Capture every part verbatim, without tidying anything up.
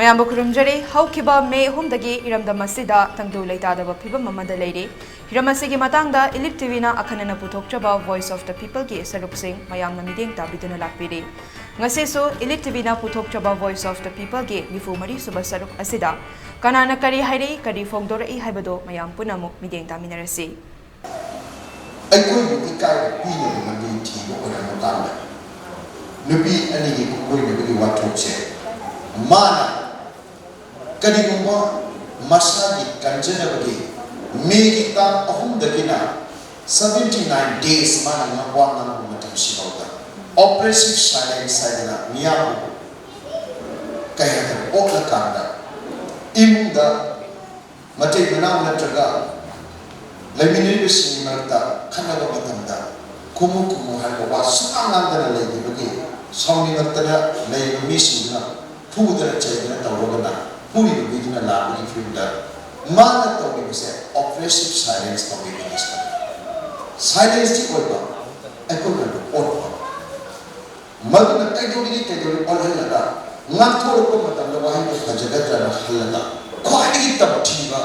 ꯃꯌꯥꯝꯕꯨ ꯈꯨꯔꯨꯝꯖꯔꯤ꯫ ꯍꯧꯈꯤꯕ ꯃꯦ ꯑꯍꯨꯝꯗꯒꯤ ꯏꯔꯝꯗꯝ ꯑꯁꯤꯗ ꯇꯪꯗꯨ ꯂꯩꯇꯥꯗꯕ ꯐꯤꯕꯝ ꯑꯃꯗ ꯂꯩꯔꯤ꯫ ꯍꯤꯔꯝ ꯑꯁꯤꯒꯤ ꯃꯇꯥꯡꯗ Elite ꯇꯤꯚꯤꯅ ꯑꯈꯟꯅꯅ ꯄꯨꯊꯣꯛꯆꯕ Voice of the Peopleꯒꯤ ꯁꯔꯨꯛꯁꯤꯡ ꯃꯌꯥꯝꯅ ꯃꯤꯠꯌꯦꯡ ꯇꯥꯕꯤꯗꯨꯅ ꯂꯥꯛꯄꯤꯔꯤ꯫ ꯉꯁꯤꯁꯨ Elite ꯇꯤꯚꯤꯅ ꯄꯨꯊꯣꯛꯆꯕ Voice of the Peopleꯒꯤ ꯅꯤꯐꯨ ꯃꯔꯤ ꯁꯨꯕ ꯁꯔꯨꯛ ꯑꯁꯤꯗ ꯀꯅꯥꯅ ꯀꯔꯤ ꯍꯥꯏꯔꯤ, ꯀꯔꯤ ꯐꯣꯡꯗꯣꯔꯛꯏ ꯍꯥꯏꯕꯗꯨ ꯃꯌꯥꯝ ꯄꯨꯝꯅꯃꯛ ꯃꯤꯠꯌꯦꯡ ꯇꯥꯃꯤꯟꯅꯔꯁꯤ꯫ ꯑꯩꯈꯣꯏꯕꯨ ꯏꯀꯥꯏꯕ ꯄꯤꯅꯕ ꯂꯝꯕꯤ ꯊꯤꯕ ꯑꯣꯏꯔꯝꯕ ꯀꯥꯟꯗ, ꯅꯨꯄꯤ ꯑꯅꯤꯒꯤ ꯈꯣꯡꯂꯣꯏꯅꯕꯒꯤ ꯋꯥꯊꯣꯛꯁꯦ ꯃꯥꯅ ꯀꯔꯤꯒꯨꯝꯕ ꯃꯁꯥꯒꯤ ꯀꯟꯖꯅꯕꯒꯤ ꯃꯦꯒꯤ ꯇꯥꯡ ꯑꯍꯨꯝꯗꯒꯤꯅ seventy nine days ꯃꯥꯅ ꯉꯥꯡ-, ꯋꯥ ꯉꯥꯡꯕ ꯃꯇꯝꯁꯤꯐꯥꯎꯗ oppressive silence ꯍꯥꯏꯗꯅ ꯃꯤꯌꯥꯝꯕꯨ ꯀꯩ ꯍꯥꯏꯇꯥꯔꯦ, ꯑꯣꯠꯂꯀꯥꯟꯗ ꯏꯃꯨꯡꯗ ꯃꯇꯩ ꯃꯅꯥꯎ ꯅꯠꯇ꯭ꯔꯒ ꯂꯩꯃꯤꯟꯅꯔꯤꯕꯁꯤꯡꯒꯤ ꯃꯔꯛꯇ ꯈꯠꯅꯕ ꯃꯇꯝꯗ ꯈꯨꯝꯃꯨ ꯈꯨꯝꯃꯨ ꯍꯥꯏꯕ ꯋꯥ ꯁꯨꯡꯉꯥꯡ ꯉꯥꯡꯗꯅ ꯂꯩꯈꯤꯕꯒꯤ ꯁꯥꯎꯅꯤꯡꯉꯛꯇꯅ ꯂꯩꯔꯤꯕ ꯃꯤꯁꯤꯡꯗꯨꯅ ꯐꯨꯗꯅ ꯆꯩꯗꯅ ꯇꯧꯔꯒꯅ ꯐꯨꯔꯤꯕ ꯃꯤꯗꯨꯅ ꯂꯥꯟꯕꯒꯤ ꯐꯤꯕꯝꯗ ꯃꯥꯅ ꯇꯧꯔꯤꯕꯁꯦ oppressive silence ꯀꯧꯏ ꯏꯪꯂꯤꯁꯇ꯫ Silenceꯇꯤ ꯑꯣꯏꯕ, ꯑꯩꯈꯣꯏꯅ ꯑꯣꯠꯄ꯫ ꯃꯗꯨꯅ ꯀꯩꯗꯧꯔꯤꯒꯦ ꯀꯩꯗꯧꯔꯤ ꯑꯣꯜꯍꯜꯂꯒ ꯉꯥꯡꯊꯣꯔꯛꯄ ꯃꯇꯝꯗ ꯋꯥꯍꯩꯗꯣ ꯐꯖꯒꯗ꯭ꯔꯅ ꯈꯜꯂꯒ ꯈ꯭ꯋꯥꯏꯗꯒꯤ ꯇꯝꯊꯤꯕ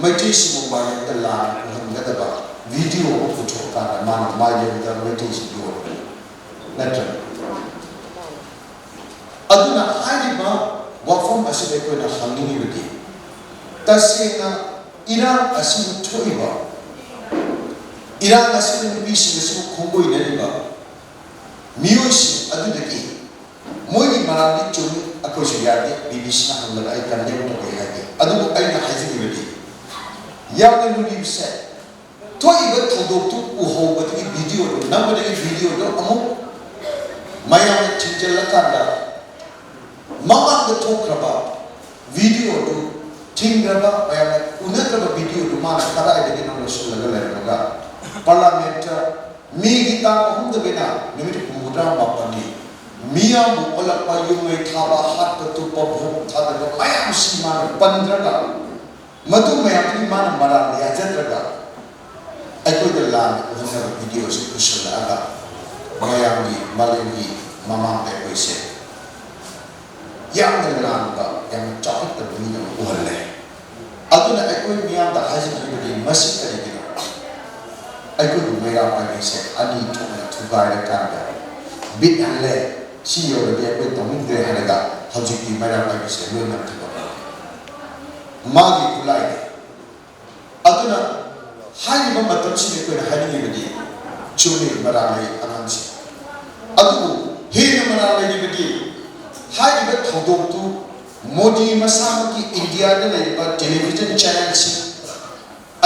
ꯃꯩꯇꯩꯁꯤꯡꯕꯨ ꯃꯥꯂꯦꯝꯗ ꯂꯥꯟꯅ ꯎꯍꯟꯒꯗꯕ video ꯑꯃ ꯄꯨꯊꯣꯛꯑꯀꯥꯟꯗ ꯃꯥꯅ ꯃꯥꯂꯦꯝꯗ ꯃꯩꯇꯩꯁꯤ ꯌꯣꯟꯕꯅꯤ ꯅꯠꯇ꯭ꯔ? ꯑꯗꯨꯅ ꯍꯥꯏꯔꯤꯕ ꯋꯥꯐꯝ ꯑꯁꯤꯗ ꯑꯩꯈꯣꯏꯅ ꯍꯪꯅꯤꯡꯉꯤꯕꯗꯤ ꯇꯁꯦꯡꯅ ꯏꯔꯥꯡ ꯑꯁꯤꯕꯨ ꯊꯣꯛꯏꯕ, ꯏꯔꯥꯡ ꯑꯁꯤꯅ ꯅꯨꯄꯤꯁꯤꯡ ꯑꯁꯤꯕꯨ ꯈꯣꯡꯒꯣꯏꯅꯔꯤꯕ ꯃꯤꯑꯣꯏꯁꯤꯡ ꯑꯗꯨꯗꯒꯤ ꯃꯣꯏꯒꯤ ꯃꯔꯥꯜꯗꯤ ꯆꯨꯝꯃꯤ, ꯑꯩꯈꯣꯏꯁꯨ ꯌꯥꯗꯦ, ꯕꯤ ꯕꯤ ꯁꯤꯅ ꯍꯪꯂꯒ ꯑꯩ condemn ꯇꯧꯒꯦ ꯍꯥꯏꯗꯦ꯫ ꯑꯗꯨꯕꯨ ꯑꯩꯅ ꯍꯥꯏꯖꯅꯤꯡꯕꯗꯤ ꯌꯥꯝꯅ ꯂꯨꯔꯤꯕꯁꯦ ꯊꯣꯛꯏꯕ ꯊꯧꯗꯣꯛꯇꯨ ꯎꯍꯧꯕꯗꯒꯤ videoꯗꯨ ꯅꯝꯕꯗꯒꯤ videoꯗꯨ ꯑꯃꯨꯛ ꯃꯌꯥꯝꯅ ꯊꯤꯡꯖꯤꯜꯂꯀꯥꯟꯗ ꯃꯃꯥꯡꯗ ꯊꯣꯛꯈ꯭ꯔꯕ videoꯗꯨ ꯊꯤꯡꯈ꯭ꯔꯕ ꯃꯌꯥꯝꯅ ꯎꯅꯗ꯭ꯔꯕ videoꯗꯨ ꯃꯥꯅ ꯀꯗꯥꯏꯗꯒꯤꯅꯣ ꯂꯧꯁꯤꯜꯂꯒ ꯂꯩꯔꯝꯃꯒ parliamentꯇ ꯃꯦꯒꯤ ꯇꯥꯡ ꯑꯍꯨꯝꯗꯒꯤꯅ ꯅꯨꯃꯤꯠ ꯍꯨꯝꯐꯨꯇꯔꯥ ꯃꯥꯄꯟꯅꯤ ꯃꯤꯌꯥꯝꯕꯨ ꯑꯣꯜꯂꯛꯄ, ꯌꯨꯝ ꯃꯩ ꯊꯥꯕ, ꯍꯥꯠꯄ ꯇꯨꯞꯄ, ꯚꯣꯠ ꯊꯥꯗꯕ ꯃꯌꯥꯝꯁꯤ ꯃꯥꯅ ꯄꯟꯗ꯭ꯔꯒ ꯃꯗꯨ ꯃꯌꯥꯝꯗꯨꯒꯤ ꯃꯥꯅ ꯃꯔꯥꯜ ꯌꯥꯖꯗ꯭ꯔꯒ ꯑꯩꯈꯣꯏꯗ ꯂꯥꯟꯅ ꯎꯍꯟꯅꯕ videoꯁꯤ ꯄꯨꯁꯤꯜꯂꯛꯑꯒ ꯃꯌꯥꯝꯒꯤ ꯃꯥꯂꯦꯝꯒꯤ ꯃꯃꯥꯡꯗ ꯑꯩꯈꯣꯏꯁꯦ ꯌꯥꯝꯅ ꯂꯥꯟꯕ, ꯌꯥꯝꯅ ꯆꯥꯎꯈꯠꯇꯕ ꯃꯤ ꯑꯃ ꯎꯍꯜꯂꯦ꯫ ꯑꯗꯨꯅ ꯑꯩꯈꯣꯏ ꯃꯤꯌꯥꯝꯗ ꯍꯥꯏꯖꯅꯤꯡꯕꯗꯤ ꯃꯁꯤ ꯀꯔꯤꯒꯤꯅꯣ? ꯑꯩꯈꯣꯏꯒꯤ ꯃꯩꯔꯥ ꯄꯥꯏꯕꯤꯁꯦ ꯑꯅꯤ ꯊꯣꯛꯅ ꯊꯨꯒꯥꯏꯔꯀꯥꯟꯗ ꯕꯤꯠ ꯍꯜꯂꯦ, ꯁꯤ ꯌꯧꯔꯗꯤ ꯑꯩꯈꯣꯏ ꯇꯧꯅꯤꯡꯗ꯭ꯔꯦ ꯍꯥꯏꯔꯒ ꯍꯧꯖꯤꯛꯇꯤ ꯃꯩꯔꯥ ꯄꯥꯏꯕꯤꯁꯦ ꯂꯣꯏꯅ ꯊꯕꯛ ꯃꯥꯒꯤ ꯈꯨꯠꯂꯥꯏꯅꯤ꯫ ꯑꯗꯨꯅ ꯍꯥꯏꯔꯤꯕ ꯃꯇꯝꯁꯤꯗ ꯑꯩꯈꯣꯏꯅ ꯍꯥꯏꯅꯤꯡꯉꯤꯕꯗꯤ ꯆꯨꯝꯃꯤ, ꯃꯔꯥꯜ ꯂꯩ ꯑꯉꯥꯡꯁꯤꯡ꯫ ꯑꯗꯨꯕꯨ ꯍꯦꯟꯅ ꯃꯔꯥꯜ ꯂꯩꯔꯤꯕꯗꯤ ꯍꯥꯏꯔꯤꯕ ꯊꯧꯗꯣꯛꯇꯨ ꯃꯣꯗꯤ ꯃꯁꯥꯃꯛꯀꯤ ꯏꯟꯗꯤꯌꯥꯗ ꯂꯩꯔꯤꯕ ꯇꯦꯂꯤꯚꯤꯖꯟ ꯆꯦꯅꯦꯜꯁꯤꯡ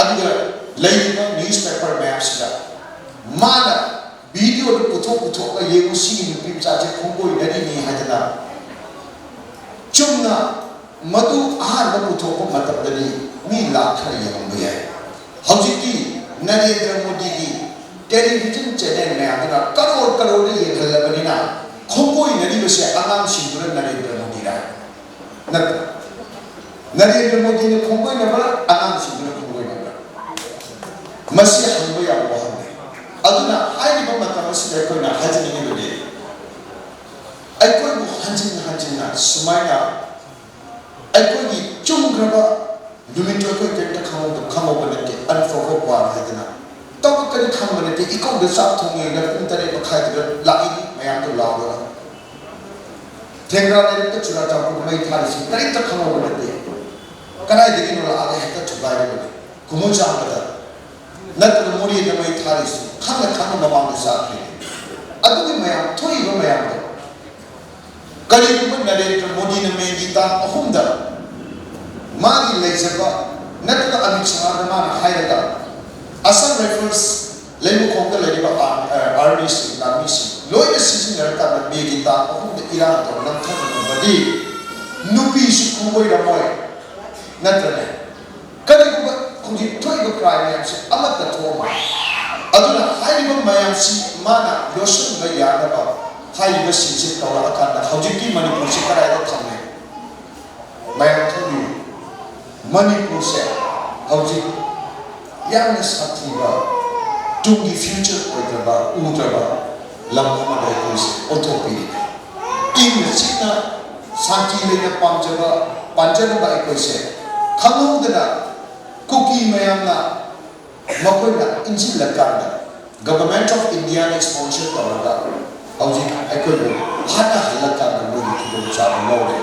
ꯑꯗꯨꯒ ꯂꯩꯔꯤꯕ ꯅ꯭ꯌꯨꯁꯄꯦꯄꯔ ꯃꯌꯥꯝꯁꯤꯗ ꯃꯥꯅ ꯚꯤꯗꯤꯑꯣꯗꯨ ꯄꯨꯊꯣꯛ ꯄꯨꯊꯣꯛꯑꯒ ꯌꯦꯡꯉꯨ, ꯁꯤꯒꯤ ꯅꯨꯄꯤ ꯃꯆꯥꯁꯦ ꯈꯣꯡꯒꯣꯏꯅꯔꯤꯅꯤ ꯍꯥꯏꯗꯅ ꯆꯨꯝꯅ ꯃꯗꯨ ꯑꯍꯥꯟꯕ ꯄꯨꯊꯣꯛꯄ ꯃꯇꯝꯗꯗꯤ ꯃꯤ ꯂꯥꯛ ꯈꯔ ꯌꯦꯡꯉꯝꯕ ꯌꯥꯏ꯫ ꯍꯧꯖꯤꯛꯇꯤ ꯅꯔꯦꯟꯗ꯭ꯔ ꯃꯣꯗꯤꯒꯤ ꯇꯦꯂꯤꯚꯤꯖꯟ ꯆꯦꯅꯦꯜ ꯃꯌꯥꯝꯗꯨꯅ ꯀꯔꯣꯔ ꯀꯔꯣꯔꯗ ꯌꯦꯡꯍꯜꯂꯕꯅꯤꯅ ꯈꯣꯡꯒꯣꯏꯅꯔꯤꯕꯁꯦ ꯑꯉꯥꯡꯁꯤꯡꯗꯨꯅ ꯅꯔꯦꯟꯗ꯭ꯔ ꯃꯣꯗꯤꯔ? ꯅꯠꯇ꯭ꯔ? ꯅꯔꯦꯟꯗ꯭ꯔ ꯃꯣꯗꯤꯅ ꯈꯣꯡꯒꯣꯏꯅꯕ꯭ꯔꯥ, ꯑꯉꯥꯡꯁꯤꯡꯗꯨꯅ ꯈꯣꯡꯒꯣꯏꯅꯕ꯭ꯔꯥ? ꯃꯁꯤ ꯍꯪꯕ ꯌꯥꯕ ꯋꯥꯍꯪꯅꯤ꯫ ꯑꯗꯨꯅ ꯍꯥꯏꯔꯤꯕ ꯃꯇꯝ ꯑꯁꯤꯗ ꯑꯩꯈꯣꯏꯅ ꯍꯥꯏꯖꯅꯤꯡꯉꯤꯕꯗꯤ ꯑꯩꯈꯣꯏꯕꯨ ꯍꯟꯖꯤꯟ ꯍꯟꯖꯤꯟꯅ ꯁꯨꯃꯥꯏꯅ ꯑꯩꯈꯣꯏꯒꯤ ꯆꯨꯝꯈ꯭ꯔꯕ ꯅꯨꯃꯤꯠꯇꯨ ꯑꯩꯈꯣꯏ ꯀꯔꯤꯝꯇ ꯈꯪꯍꯧꯗ ꯈꯪꯍꯧꯕ ꯅꯠꯇꯦ, ꯑꯟꯐꯣꯔꯒꯣꯠ ꯋꯥꯔ ꯍꯥꯏꯗꯅ ꯇꯧꯕ ꯀꯔꯤ ꯈꯪꯕ ꯅꯠꯇꯦ꯫ ꯏꯀꯧꯗ ꯆꯥꯛ ꯊꯣꯡꯉꯦꯅ ꯄꯨꯡ ꯇꯔꯦꯠ ꯃꯈꯥꯏꯗꯨꯗ ꯂꯥꯛꯏ ꯃꯌꯥꯝꯗꯣ ꯂꯥꯎꯔꯒ꯫ ꯊꯦꯡꯒ꯭ꯔꯥ ꯂꯩꯔꯛꯇ ꯆꯨꯔꯥꯆꯥꯟꯄꯨꯔ ꯃꯩ ꯊꯥꯔꯤꯁꯤ ꯀꯔꯤꯝꯇ ꯈꯪꯍꯧꯕ ꯅꯠꯇꯦ꯫ ꯀꯗꯥꯏꯗꯒꯤꯅꯣ ꯂꯥꯛꯑꯒ ꯍꯦꯛꯇ ꯊꯨꯒꯥꯏꯔꯕꯅꯦ꯫ ꯈꯨꯃꯨ ꯆꯥꯝꯕꯗ ꯅꯠꯇ꯭ꯔꯒ ꯃꯣꯔꯦꯗ ꯃꯩ ꯊꯥꯔꯤꯁꯤ ꯈꯪꯅ ꯈꯪꯅ ꯃꯃꯥꯡꯗ ꯆꯥꯈ꯭ꯔꯤꯅꯤ꯫ ꯑꯗꯨꯒꯤ ꯃꯌꯥꯝ ꯊꯣꯛꯏꯕ ꯃꯌꯥꯝꯗꯣ ꯀꯔꯤꯒꯨꯝꯕ ꯅꯔꯦꯟꯗ꯭ꯔ ꯃꯣꯗꯤꯅ ꯃꯦꯒꯤ ꯇꯥꯡ ꯑꯍꯨꯝꯗ ꯃꯥꯒꯤ ꯂꯩꯖꯕ ꯅꯠꯇ꯭ꯔꯒ ꯑꯃꯤꯠ ꯁꯍꯥꯗ ꯃꯥꯅ ꯍꯥꯏꯔꯒ ꯑꯁꯥꯝ ꯔꯥꯏꯐꯜꯁ ꯂꯩꯃꯈꯣꯡꯗ ꯂꯩꯔꯤꯕ ꯑꯥꯔ-, ꯑ, ꯑꯥꯔꯃꯤꯁꯤꯡ, ꯂꯥꯟꯃꯤꯁꯤꯡ ꯂꯣꯏꯅ ꯁꯤꯖꯤꯟꯅꯔꯀꯥꯟꯗ ꯃꯦꯒꯤ ꯇꯥꯡ ꯑꯍꯨꯝꯗ ꯏꯔꯥꯡ ꯇꯧ ꯅꯝꯊꯅꯔꯝꯕꯗꯤ ꯅꯨꯄꯤꯁꯨ ꯈꯨꯡꯒꯣꯏꯔꯝꯃꯣꯏ, ꯅꯠꯇ꯭ꯔꯅꯦ? ꯀꯔꯤꯒꯨꯝꯕ ꯍꯧꯖꯤꯛ ꯊꯣꯛꯏꯕ ꯀ꯭ꯔꯥꯏꯝ ꯃꯌꯥꯝꯁꯦ ꯑꯃꯠꯇ ꯊꯣꯛꯑꯝꯃꯣꯏ꯫ ꯑꯗꯨꯅ ꯍꯥꯏꯔꯤꯕ ꯃꯌꯥꯝꯁꯤ ꯃꯥꯅ ꯂꯣꯠꯁꯤꯟꯕ ꯌꯥꯅꯕ ꯍꯥꯏꯔꯤꯕꯁꯤꯡꯁꯦ ꯇꯧꯔꯛꯑꯀꯥꯟꯗ ꯍꯧꯖꯤꯛꯀꯤ ꯃꯅꯤꯄꯨꯔꯁꯤ ꯀꯗꯥꯏꯗ ꯊꯝꯃꯦ? ꯃꯌꯥꯝ ꯈꯪꯕꯤꯌꯨ, ꯃꯅꯤꯄꯨꯔꯁꯦ ꯍꯧꯖꯤꯛ ꯌꯥꯝꯅ ꯁꯥꯊꯤꯕ, ꯇꯨꯡꯒꯤ ꯐ꯭ꯌꯨꯆꯔ ꯑꯣꯏꯗ꯭ꯔꯕ, ꯎꯗ꯭ꯔꯕ ꯂꯝ ꯑꯃꯗ ꯑꯩꯈꯣꯏꯁꯦ ꯑꯣꯟꯊꯣꯛꯄꯤꯔꯤ꯫ ꯏꯪꯅ ꯆꯤꯛꯅ ꯁꯥꯟꯇꯤ ꯂꯩꯅ ꯄꯥꯝꯖꯕ, ꯄꯥꯝꯖꯅꯕ ꯑꯩꯈꯣꯏꯁꯦ ꯈꯪꯍꯧꯗꯅ ꯀꯨꯀꯤ ꯃꯌꯥꯝꯅ ꯃꯈꯣꯏꯅ ꯏꯟꯁꯤꯜꯂꯀꯥꯟꯗ Government of Indiaꯅ sponsor ꯇꯧꯔꯒ ꯍꯧꯖꯤꯛ ꯑꯩꯈꯣꯏꯕꯨ ꯍꯥꯠꯅꯍꯜꯂꯀꯥꯟꯗ ꯃꯣꯏꯒꯤ ꯈꯨꯗꯣꯡꯆꯥꯕ ꯂꯧꯔꯦ꯫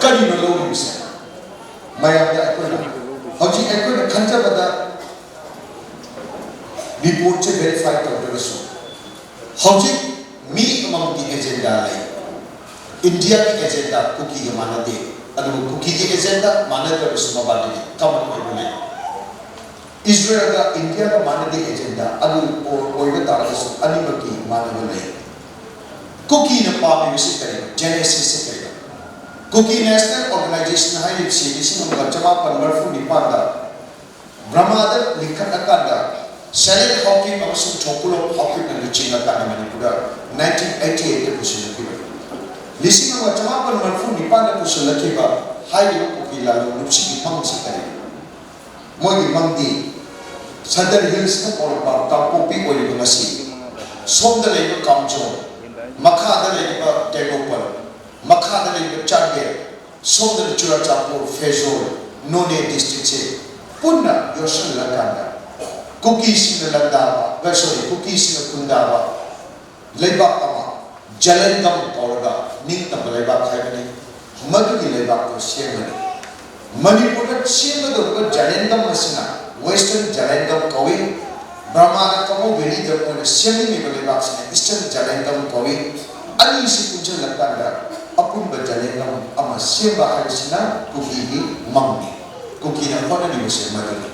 ꯀꯔꯤꯅꯣ ꯂꯧꯔꯤꯕꯁꯦ? ꯃꯌꯥꯝꯗ ꯑꯩꯈꯣꯏꯅ ꯍꯧꯖꯤꯛ ꯑꯩꯈꯣꯏꯅ ꯈꯟꯖꯕꯗ reportꯁꯦ verify ꯇꯧꯗ꯭ꯔꯒꯁꯨ ꯍꯧꯖꯤꯛ ꯃꯤ ꯑꯃꯃꯝꯒꯤ agenda ꯂꯩ꯫ ꯏꯟꯗꯤꯌꯥꯒꯤ agenda ꯀꯨꯀꯤꯒ ꯃꯥꯟꯅꯗꯦ, ꯑꯗꯨꯕꯨ ꯀꯨꯀꯤꯒꯤ agenda ꯃꯥꯟꯅꯗ꯭ꯔꯕꯁꯨ ꯃꯕꯥꯅꯤꯒꯤ common ꯑꯣꯏꯕ ꯂꯩ꯫ ꯏꯁꯔꯥꯌꯦꯜꯒ ꯏꯟꯗꯤꯌꯥꯒ ꯃꯥꯟꯅꯗꯦ agenda, ꯑꯗꯨ ꯑꯣꯏꯕ ꯇꯥꯔꯒꯁꯨ ꯑꯅꯤꯃꯛꯀꯤ ꯃꯥꯟꯅꯕ ꯂꯩ꯫ ꯀꯨꯀꯤꯅ ꯄꯥꯝꯃꯤꯕꯁꯤ ꯀꯔꯤꯅꯣ? Genesisꯁꯤ ꯀꯔꯤꯅꯣ? ꯀꯨꯀꯤ National Organisation ꯍꯥꯏꯔꯤꯕꯁꯤ ꯂꯤꯁꯤꯡ ꯑꯃꯒ ꯆꯃꯥꯄꯟ ꯃꯔꯤꯐꯨ ꯅꯤꯄꯥꯟꯗ ꯕꯔꯃꯥꯗ ꯂꯤꯡꯈꯠꯂꯀꯥꯟꯗ ꯁꯦꯂꯦꯟ ꯍꯥꯎꯀꯤꯞ ꯑꯃꯁꯨꯡ ꯊꯣꯡꯀꯨꯂꯣꯝ ꯍꯥꯎꯀꯤꯞꯅ ꯂꯨꯆꯤꯡꯉꯀꯥꯟꯗ ꯃꯅꯤꯄꯨꯔꯗ nineteen eighty eight ꯄꯨꯁꯤꯜꯂꯛꯈꯤꯕꯅꯤ꯫ ꯂꯤꯁꯤꯡ ꯑꯃꯒ ꯆꯃꯥꯄꯟ ꯃꯔꯤꯐꯨ ꯅꯤꯄꯥꯟꯗ ꯄꯨꯁꯤꯜꯂꯛꯈꯤꯕ ꯍꯥꯏꯔꯤꯕ ꯀꯨꯀꯤ ꯂꯥꯂꯣꯡ ꯂꯨꯞꯁꯤꯒꯤ ꯃꯪꯁꯤ ꯀꯔꯤꯅꯣ? ꯃꯣꯏꯒꯤ ꯃꯪꯗꯤ ꯁꯗꯔ ꯍꯤꯜꯁꯅ ꯀꯧꯔꯛꯄ ꯀꯥꯡꯄꯣꯛꯄꯤ ꯑꯣꯏꯔꯤꯕ ꯉꯁꯤ ꯁꯣꯝꯗ ꯂꯩꯕ ꯀꯥꯝꯖꯣꯡ, ꯃꯈꯥꯗ ꯂꯩꯔꯤꯕ ꯇꯦꯡꯅꯧꯄꯜ, ꯃꯈꯥꯗ ꯂꯩꯔꯤꯕ ꯆꯥꯟꯗꯦꯜ, ꯁꯣꯝꯗꯅ ꯆꯨꯔꯥꯆꯥꯟꯄꯨꯔ, ꯐꯦꯔꯖꯣꯜ, ꯅꯣꯅꯦ districtꯁꯦ ꯄꯨꯟꯅ ꯌꯣꯠꯁꯤꯜꯂꯀꯥꯟꯗ ꯀꯨꯀꯤꯁꯤꯡꯅ ꯂꯥꯟꯗꯥꯕ, ꯑ, sorry, ꯀꯨꯀꯤꯁꯤꯡꯅ ꯈꯨꯟꯗꯥꯕ ꯂꯩꯕꯥꯛ ꯑꯃ ꯖꯂꯦꯡꯒꯝ ꯀꯧꯔꯒ ꯅꯤꯡꯇꯝꯕ ꯂꯩꯕꯥꯛ ꯍꯥꯏꯕꯅꯤ꯫ ꯃꯗꯨꯒꯤ ꯂꯩꯕꯥꯛꯇꯨ ꯁꯦꯝꯒꯅꯤ꯫ ꯃꯅꯤꯄꯨꯔꯗ ꯁꯦꯝꯒꯗꯧꯔꯤꯕ ꯖꯂꯦꯡꯒꯝ ꯑꯁꯤꯅ Western ꯖꯂꯦꯡꯒꯝ ꯀꯧꯏ꯫ ꯕꯔꯃꯥꯗ ꯀꯃꯧ ꯚꯦꯂꯤꯗ ꯃꯣꯏꯅ ꯁꯦꯝꯅꯤꯡꯂꯤꯕ ꯂꯩꯕꯥꯛꯁꯤꯅ Eastern ꯖꯂꯦꯡꯒꯝ ꯀꯧꯏ꯫ ꯑꯅꯤꯁꯤ ꯄꯨꯟꯁꯤꯜꯂꯀꯥꯟꯗ ꯑꯄꯨꯟꯕ ꯖꯂꯦꯡꯒꯝ ꯑꯃ ꯁꯦꯝꯕ ꯍꯥꯏꯕꯁꯤꯅ ꯀꯨꯀꯤꯒꯤ ꯃꯪꯅꯤ꯫ ꯀꯨꯀꯤꯅ ꯍꯣꯠꯅꯔꯤꯕꯁꯦ ꯃꯗꯨꯅꯤ꯫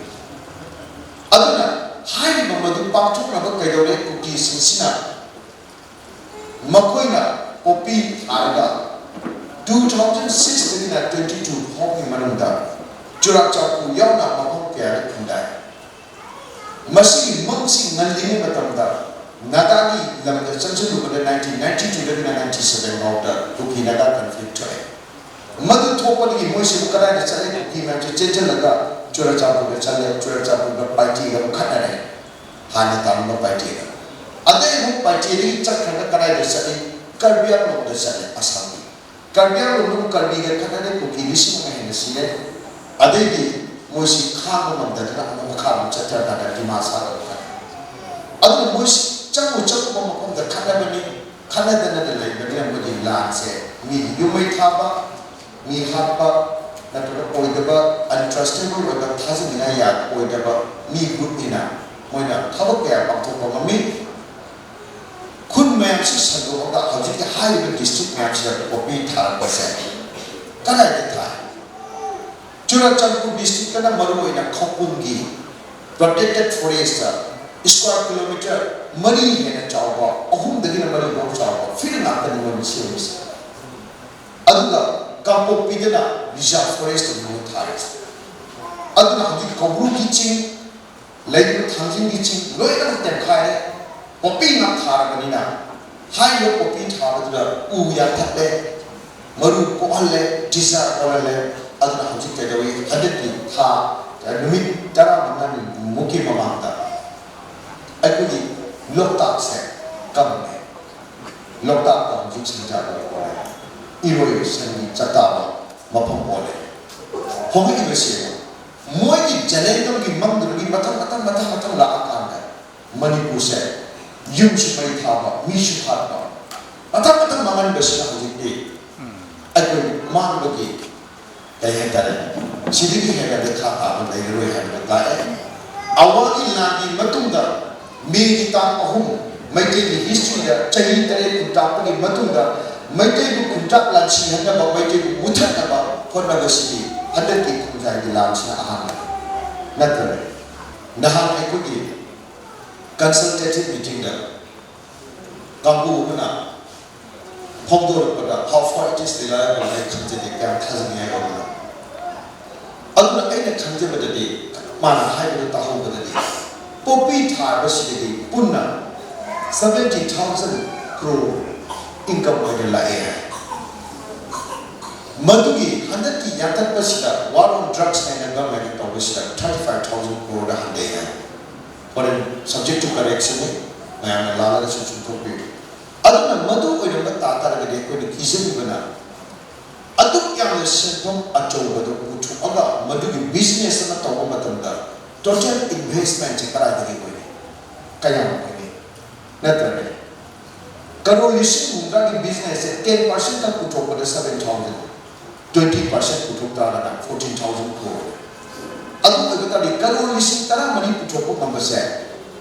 ꯑꯗꯨꯅ ꯍꯥꯏꯔꯤꯕ ꯃꯗꯨ ꯄꯥꯡꯊꯣꯛꯅꯕ ꯀꯩꯗꯧꯔꯦ? ꯀꯨꯀꯤꯁꯤꯡꯁꯤꯅ ꯃꯈꯣꯏꯅ ꯄꯣꯄꯤ ꯊꯥꯔꯒ two thousand six ꯗꯒꯤꯅ twenty two ꯐꯥꯎꯒꯤ ꯃꯅꯨꯡꯗ ꯆꯨꯔꯥꯆꯥꯟꯄꯨꯔ ꯌꯥꯎꯅ ꯃꯐꯝ ꯀꯌꯥꯗ ꯈꯨꯟꯗꯥꯏ꯫ ꯃꯁꯤꯒꯤ ꯃꯪꯁꯤ ꯉꯜꯂꯤꯉꯩ ꯃꯇꯝꯗ ꯅꯥꯒꯥꯒꯤ ꯂꯝꯗ ꯆꯪꯁꯤꯜꯂꯨꯕꯗ nineteen ninety two ꯗꯒꯤꯅ ninety seven ꯐꯥꯎꯗ ꯀꯨꯀꯤ ꯅꯥꯒꯥ conflict ꯊꯣꯛꯑꯦ꯫ ꯃꯗꯨ ꯊꯣꯛꯄꯗꯒꯤ ꯃꯣꯏꯁꯤꯕꯨ ꯀꯗꯥꯏꯗ ꯆꯠꯂꯦ? ꯀꯨꯀꯤ ꯃꯌꯥꯝꯁꯦ ꯆꯦꯟꯁꯤꯜꯂꯒ ꯆꯨꯔꯥꯆꯥꯟꯄꯨꯔꯗ ꯆꯠꯂꯦ, ꯆꯨꯔꯥꯆꯥꯟꯄꯨꯔꯗ ꯄꯥꯏꯇꯦꯒ ꯑꯃꯨꯛ ꯈꯠꯅꯔꯦ, ꯍꯥꯟꯅ ꯇꯥꯔꯝꯕ ꯄꯥꯏꯇꯦꯒ꯫ ꯑꯗꯩ ꯑꯃꯨꯛ ꯄꯥꯏꯇꯦꯗꯒꯤ ꯆꯠꯈ꯭ꯔꯒ ꯀꯗꯥꯏꯗ ꯆꯠꯂꯤ? ꯀꯔꯕꯤ ꯑꯪꯂꯣꯡꯗ ꯆꯠꯂꯦ, ꯑꯁꯥꯝꯒꯤ꯫ ꯀꯥꯔꯕꯤ ꯑꯪꯒꯣꯡꯗ ꯑꯃꯨꯛ ꯀꯥꯔꯕꯤꯒ ꯈꯠꯅꯔꯦ, ꯀꯨꯀꯤ ꯂꯤꯁꯤꯡ ꯑꯃ ꯍꯦꯟꯅ ꯁꯤꯔꯦ꯫ ꯑꯗꯩꯗꯤ ꯃꯣꯏꯁꯤ ꯈꯥꯡꯕ ꯉꯝꯗꯗꯅ ꯑꯃꯨꯛ ꯃꯈꯥ ꯑꯃꯨꯛ ꯆꯠꯊꯔꯀꯥꯟꯗ ꯗꯤꯃꯥꯁꯥꯗ ꯑꯃꯨꯛ ꯈꯠꯅꯔꯦ꯫ ꯑꯗꯨꯅ ꯃꯣꯏꯁꯤ ꯆꯪꯉꯨ ꯆꯪꯉꯨꯕ ꯃꯐꯝꯗ ꯈꯠꯅꯕꯅꯤ, ꯈꯠꯅꯗꯅꯗ ꯂꯩꯕꯅꯤꯅ ꯃꯣꯏꯒꯤ ꯂꯥꯟꯁꯦ ꯃꯤꯒꯤ ꯌꯨꯝ ꯃꯩ ꯊꯥꯕ, ꯃꯤ ꯍꯥꯠꯄ, ꯅꯠꯇ꯭ꯔꯒ ꯑꯣꯏꯗꯕ, untrustable ꯑꯣꯏꯕ, ꯊꯥꯖꯅꯤꯡꯉꯥꯏ ꯌꯥ-, ꯑꯣꯏꯗꯕ ꯃꯤ ꯒ꯭ꯔꯨꯞꯅꯤꯅ ꯃꯣꯏꯅ ꯊꯕꯛ ꯀꯌꯥ ꯄꯥꯡꯊꯣꯛꯄ ꯉꯝꯃꯤ꯫ ꯈꯨꯟ ꯃꯌꯥꯝꯁꯤ ꯁꯟꯗꯣꯛꯑꯒ ꯍꯧꯖꯤꯛꯀꯤ ꯍꯥꯏꯔꯤꯕ ꯗꯤꯁꯇ꯭ꯔꯤꯛ ꯃꯌꯥꯝꯁꯤꯗ ꯄꯣꯄꯤ ꯊꯥꯔꯛꯄꯁꯦ ꯀꯗꯥꯏꯗ ꯊꯥꯏ? ꯆꯨꯔꯥꯆꯥꯟꯄꯨꯔ ꯗꯤꯁꯇ꯭ꯔꯤꯛꯇꯅ ꯃꯔꯨꯑꯣꯏꯅ ꯈꯧꯄꯨꯝꯒꯤ ꯄ꯭ꯔꯣꯇꯦꯛꯇꯦꯠ ꯐꯣꯔꯦꯁꯇ ꯁ꯭ꯀ꯭ꯋꯥꯔ ꯀꯤꯂꯣꯃꯤꯇꯔ ꯃꯔꯤ ꯍꯦꯟꯅ ꯆꯥꯎꯕ, ꯑꯍꯨꯝꯗꯒꯤꯅ ꯃꯔꯤ ꯐꯥꯎ ꯆꯥꯎꯕ ꯐꯤꯜ ꯉꯥꯛꯇꯅꯤ ꯃꯣꯏꯅ ꯁꯦꯝꯃꯤꯁꯦ꯫ ꯑꯗꯨꯒ ꯀꯥꯡꯄꯣꯛꯄꯤꯗꯅ ꯔꯤꯖꯥꯔꯚ ꯐꯣꯔꯦꯁꯇ ꯃꯣꯏꯅ ꯊꯥꯔꯤꯁꯦ꯫ ꯑꯗꯨꯅ ꯍꯧꯖꯤꯛ ꯀꯧꯕ꯭ꯔꯨꯒꯤ ꯆꯤꯡ, ꯂꯩꯔꯤꯕ ꯊꯥꯡꯖꯤꯡꯒꯤ ꯆꯤꯡ ꯂꯣꯏꯅꯃꯛ ꯇꯦꯝꯈꯥꯏꯔꯦ꯫ ꯄꯣꯄꯤ ꯉꯥꯛ ꯊꯥꯔꯕꯅꯤꯅ ꯍꯥꯏꯔꯤꯕ ꯄꯣꯄꯤ ꯊꯥꯕꯗꯨꯗ ꯎ ꯌꯥꯟꯊꯠꯂꯦ, ꯃꯔꯨ ꯀꯣꯛꯍꯜꯂꯦ, ꯗꯤꯖꯥꯔ ꯑꯣꯜꯍꯜꯂꯦ꯫ ꯑꯗꯨꯅ ꯍꯧꯖꯤꯛ ꯀꯩꯗꯧꯏ? ꯍꯟꯗꯛꯀꯤ ꯊꯥ, ꯅꯨꯃꯤꯠ ꯇꯔꯥꯃꯉꯥꯅꯤꯃꯨꯛꯀꯤ ꯃꯃꯥꯡꯗ ꯑꯩꯈꯣꯏꯒꯤ ꯂꯣꯛꯇꯥꯛꯁꯦ ꯀꯪꯉꯦ꯫ ꯂꯣꯛꯇꯥꯛꯇ ꯍꯧꯖꯤꯛ ꯁꯦꯟꯖꯥꯕ ꯑꯣꯜꯂꯦ, ꯏꯔꯣꯏ ꯁꯟꯒꯤ ꯆꯥꯛꯇꯥꯕ ꯃꯐꯝ ꯑꯣꯜꯂꯦ꯫ ꯍꯧꯔꯛꯏꯕꯁꯦ ꯃꯣꯏꯒꯤ ꯖꯦꯂꯦꯟꯗꯝꯒꯤ ꯃꯪꯗꯨꯗꯒꯤ ꯃꯊꯪ ꯃꯊꯪ ꯃꯊꯪ ꯃꯊꯪ ꯂꯥꯛꯑꯀꯥꯟꯗ ꯃꯅꯤꯄꯨꯔꯁꯦ ꯌꯨꯝꯁꯨ ꯃꯩ ꯊꯥꯕ, ꯃꯤꯁꯨ ꯍꯥꯠꯄ, ꯃꯊꯪ ꯃꯊꯪ ꯃꯥꯡꯍꯟꯕꯁꯤꯅ ꯍꯧꯖꯤꯛꯇꯤ ꯑꯩꯈꯣꯏ ꯃꯥꯡꯕꯒꯤ, ꯀꯩ ꯍꯥꯏꯇꯥꯔꯦ, ꯁꯤꯗꯒꯤ ꯍꯦꯟꯅ ꯕꯦꯊꯥ ꯇꯥꯕ ꯂꯩꯔꯔꯣꯏ ꯍꯥꯏꯕꯗꯨ ꯇꯥꯛꯑꯦ꯫ ꯑꯋꯥꯡꯒꯤ ꯂꯥꯟꯒꯤ ꯃꯇꯨꯡꯗ ꯃꯦꯒꯤ ꯇꯥꯡ ꯑꯍꯨꯝ, ꯃꯩꯇꯩꯒꯤ ꯍꯤꯁꯇ꯭ꯔꯤꯗ ꯆꯍꯤ ꯇꯔꯦꯠ ꯈꯨꯟꯇꯥꯛꯄꯒꯤ ꯃꯇꯨꯡꯗ ꯃꯩꯇꯩꯕꯨ ꯈꯨꯟꯇꯥꯛ ꯂꯥꯟꯁꯤꯍꯟꯅꯕ, ꯃꯩꯇꯩꯕꯨ ꯃꯨꯊꯠꯅꯕ ꯍꯣꯠꯅꯕꯁꯤꯗꯤ ꯍꯟꯗꯛꯀꯤ ꯈꯣꯡꯖꯥꯏꯒꯤ ꯂꯥꯟꯁꯤꯅ ꯑꯍꯥꯟꯕꯅꯤ꯫ ꯅꯠꯇ꯭ꯔꯅꯦ? ꯅꯍꯥꯟ ꯑꯩꯈꯣꯏꯒꯤ ꯀꯟꯁꯜꯇꯦꯇꯤꯚ ꯃꯤꯇꯤꯡꯗ ꯀꯥꯡꯕꯨ ꯑꯃꯅ ꯐꯣꯡꯗꯣꯔꯛꯄꯗ, how far it is reliable, ꯑꯩ ꯈꯪꯖꯗꯦ, ꯀꯌꯥꯝ ꯊꯥꯖꯅꯤꯡꯉꯥꯏ ꯑꯣꯏꯕꯅꯣ꯫ ꯑꯗꯨꯅ ꯑꯩꯅ ꯈꯪꯖꯕꯗꯗꯤ, ꯃꯥꯅ ꯍꯥꯏꯕꯗꯨ ꯇꯥꯍꯧꯕꯗꯗꯤ, ꯄꯣꯄꯤ ꯊꯥꯕꯁꯤꯗꯒꯤ ꯄꯨꯟꯅ seventy thousand crore income ꯑꯣꯏꯅ ꯂꯥꯛꯑꯦ ꯍꯥꯏ꯫ ꯃꯗꯨꯒꯤ ꯍꯟꯗꯛꯀꯤ ꯌꯥꯟꯊꯠꯄꯁꯤꯗ, war on drugs ꯍꯥꯏꯅ government ꯇꯧꯕꯁꯤꯗ, thirty five thousand crore ꯗ ꯍꯟꯊꯩ ꯍꯥꯏ꯫ ꯍꯣꯔꯦꯟ subject to correction ꯅꯤ, ꯃꯌꯥꯝꯅ ꯂꯥꯜꯂꯒꯁꯨ ꯆꯨꯝꯊꯣꯛꯄꯤꯌꯨ꯫ ꯑꯗꯨꯅ ꯃꯗꯨ ꯑꯣꯏꯔꯝꯕ ꯇꯥ ꯇꯥꯔꯒꯗꯤ ꯑꯩꯈꯣꯏꯅ ꯀꯤꯖꯔꯤꯕꯅ ꯑꯗꯨꯛ ꯌꯥꯝꯅ ꯁꯦꯟꯐꯝ ꯑꯆꯧꯕꯗꯨ ꯄꯨꯊꯣꯛꯑꯒ ꯃꯗꯨꯒꯤ business ꯑꯃ ꯇꯧꯕ ꯃꯇꯝꯗ total investmentꯁꯦ ꯀꯗꯥꯏꯗꯒꯤ ꯑꯣꯏꯅꯤ? ꯀꯌꯥꯝ ꯑꯣꯏꯅꯤ? ꯅꯠꯇ꯭ꯔꯅꯦ? ꯀꯔꯣꯔ ꯂꯤꯁꯤꯡ ꯍꯨꯝꯗ꯭ꯔꯥꯒꯤ businessꯁꯦ ten percent ꯈꯛ ꯄꯨꯊꯣꯛꯄꯗ seven thousand, twenty percent ꯄꯨꯊꯣꯛ ꯇꯥꯔꯒꯅ fourteen thousand crore꯫ ꯑꯗꯨ ꯑꯣꯏꯕ ꯇꯥꯔꯗꯤ ꯀꯔꯣꯔ ꯂꯤꯁꯤꯡ ꯇꯔꯥꯃꯔꯤ ꯄꯨꯊꯣꯛꯄ ꯉꯝꯕꯁꯦ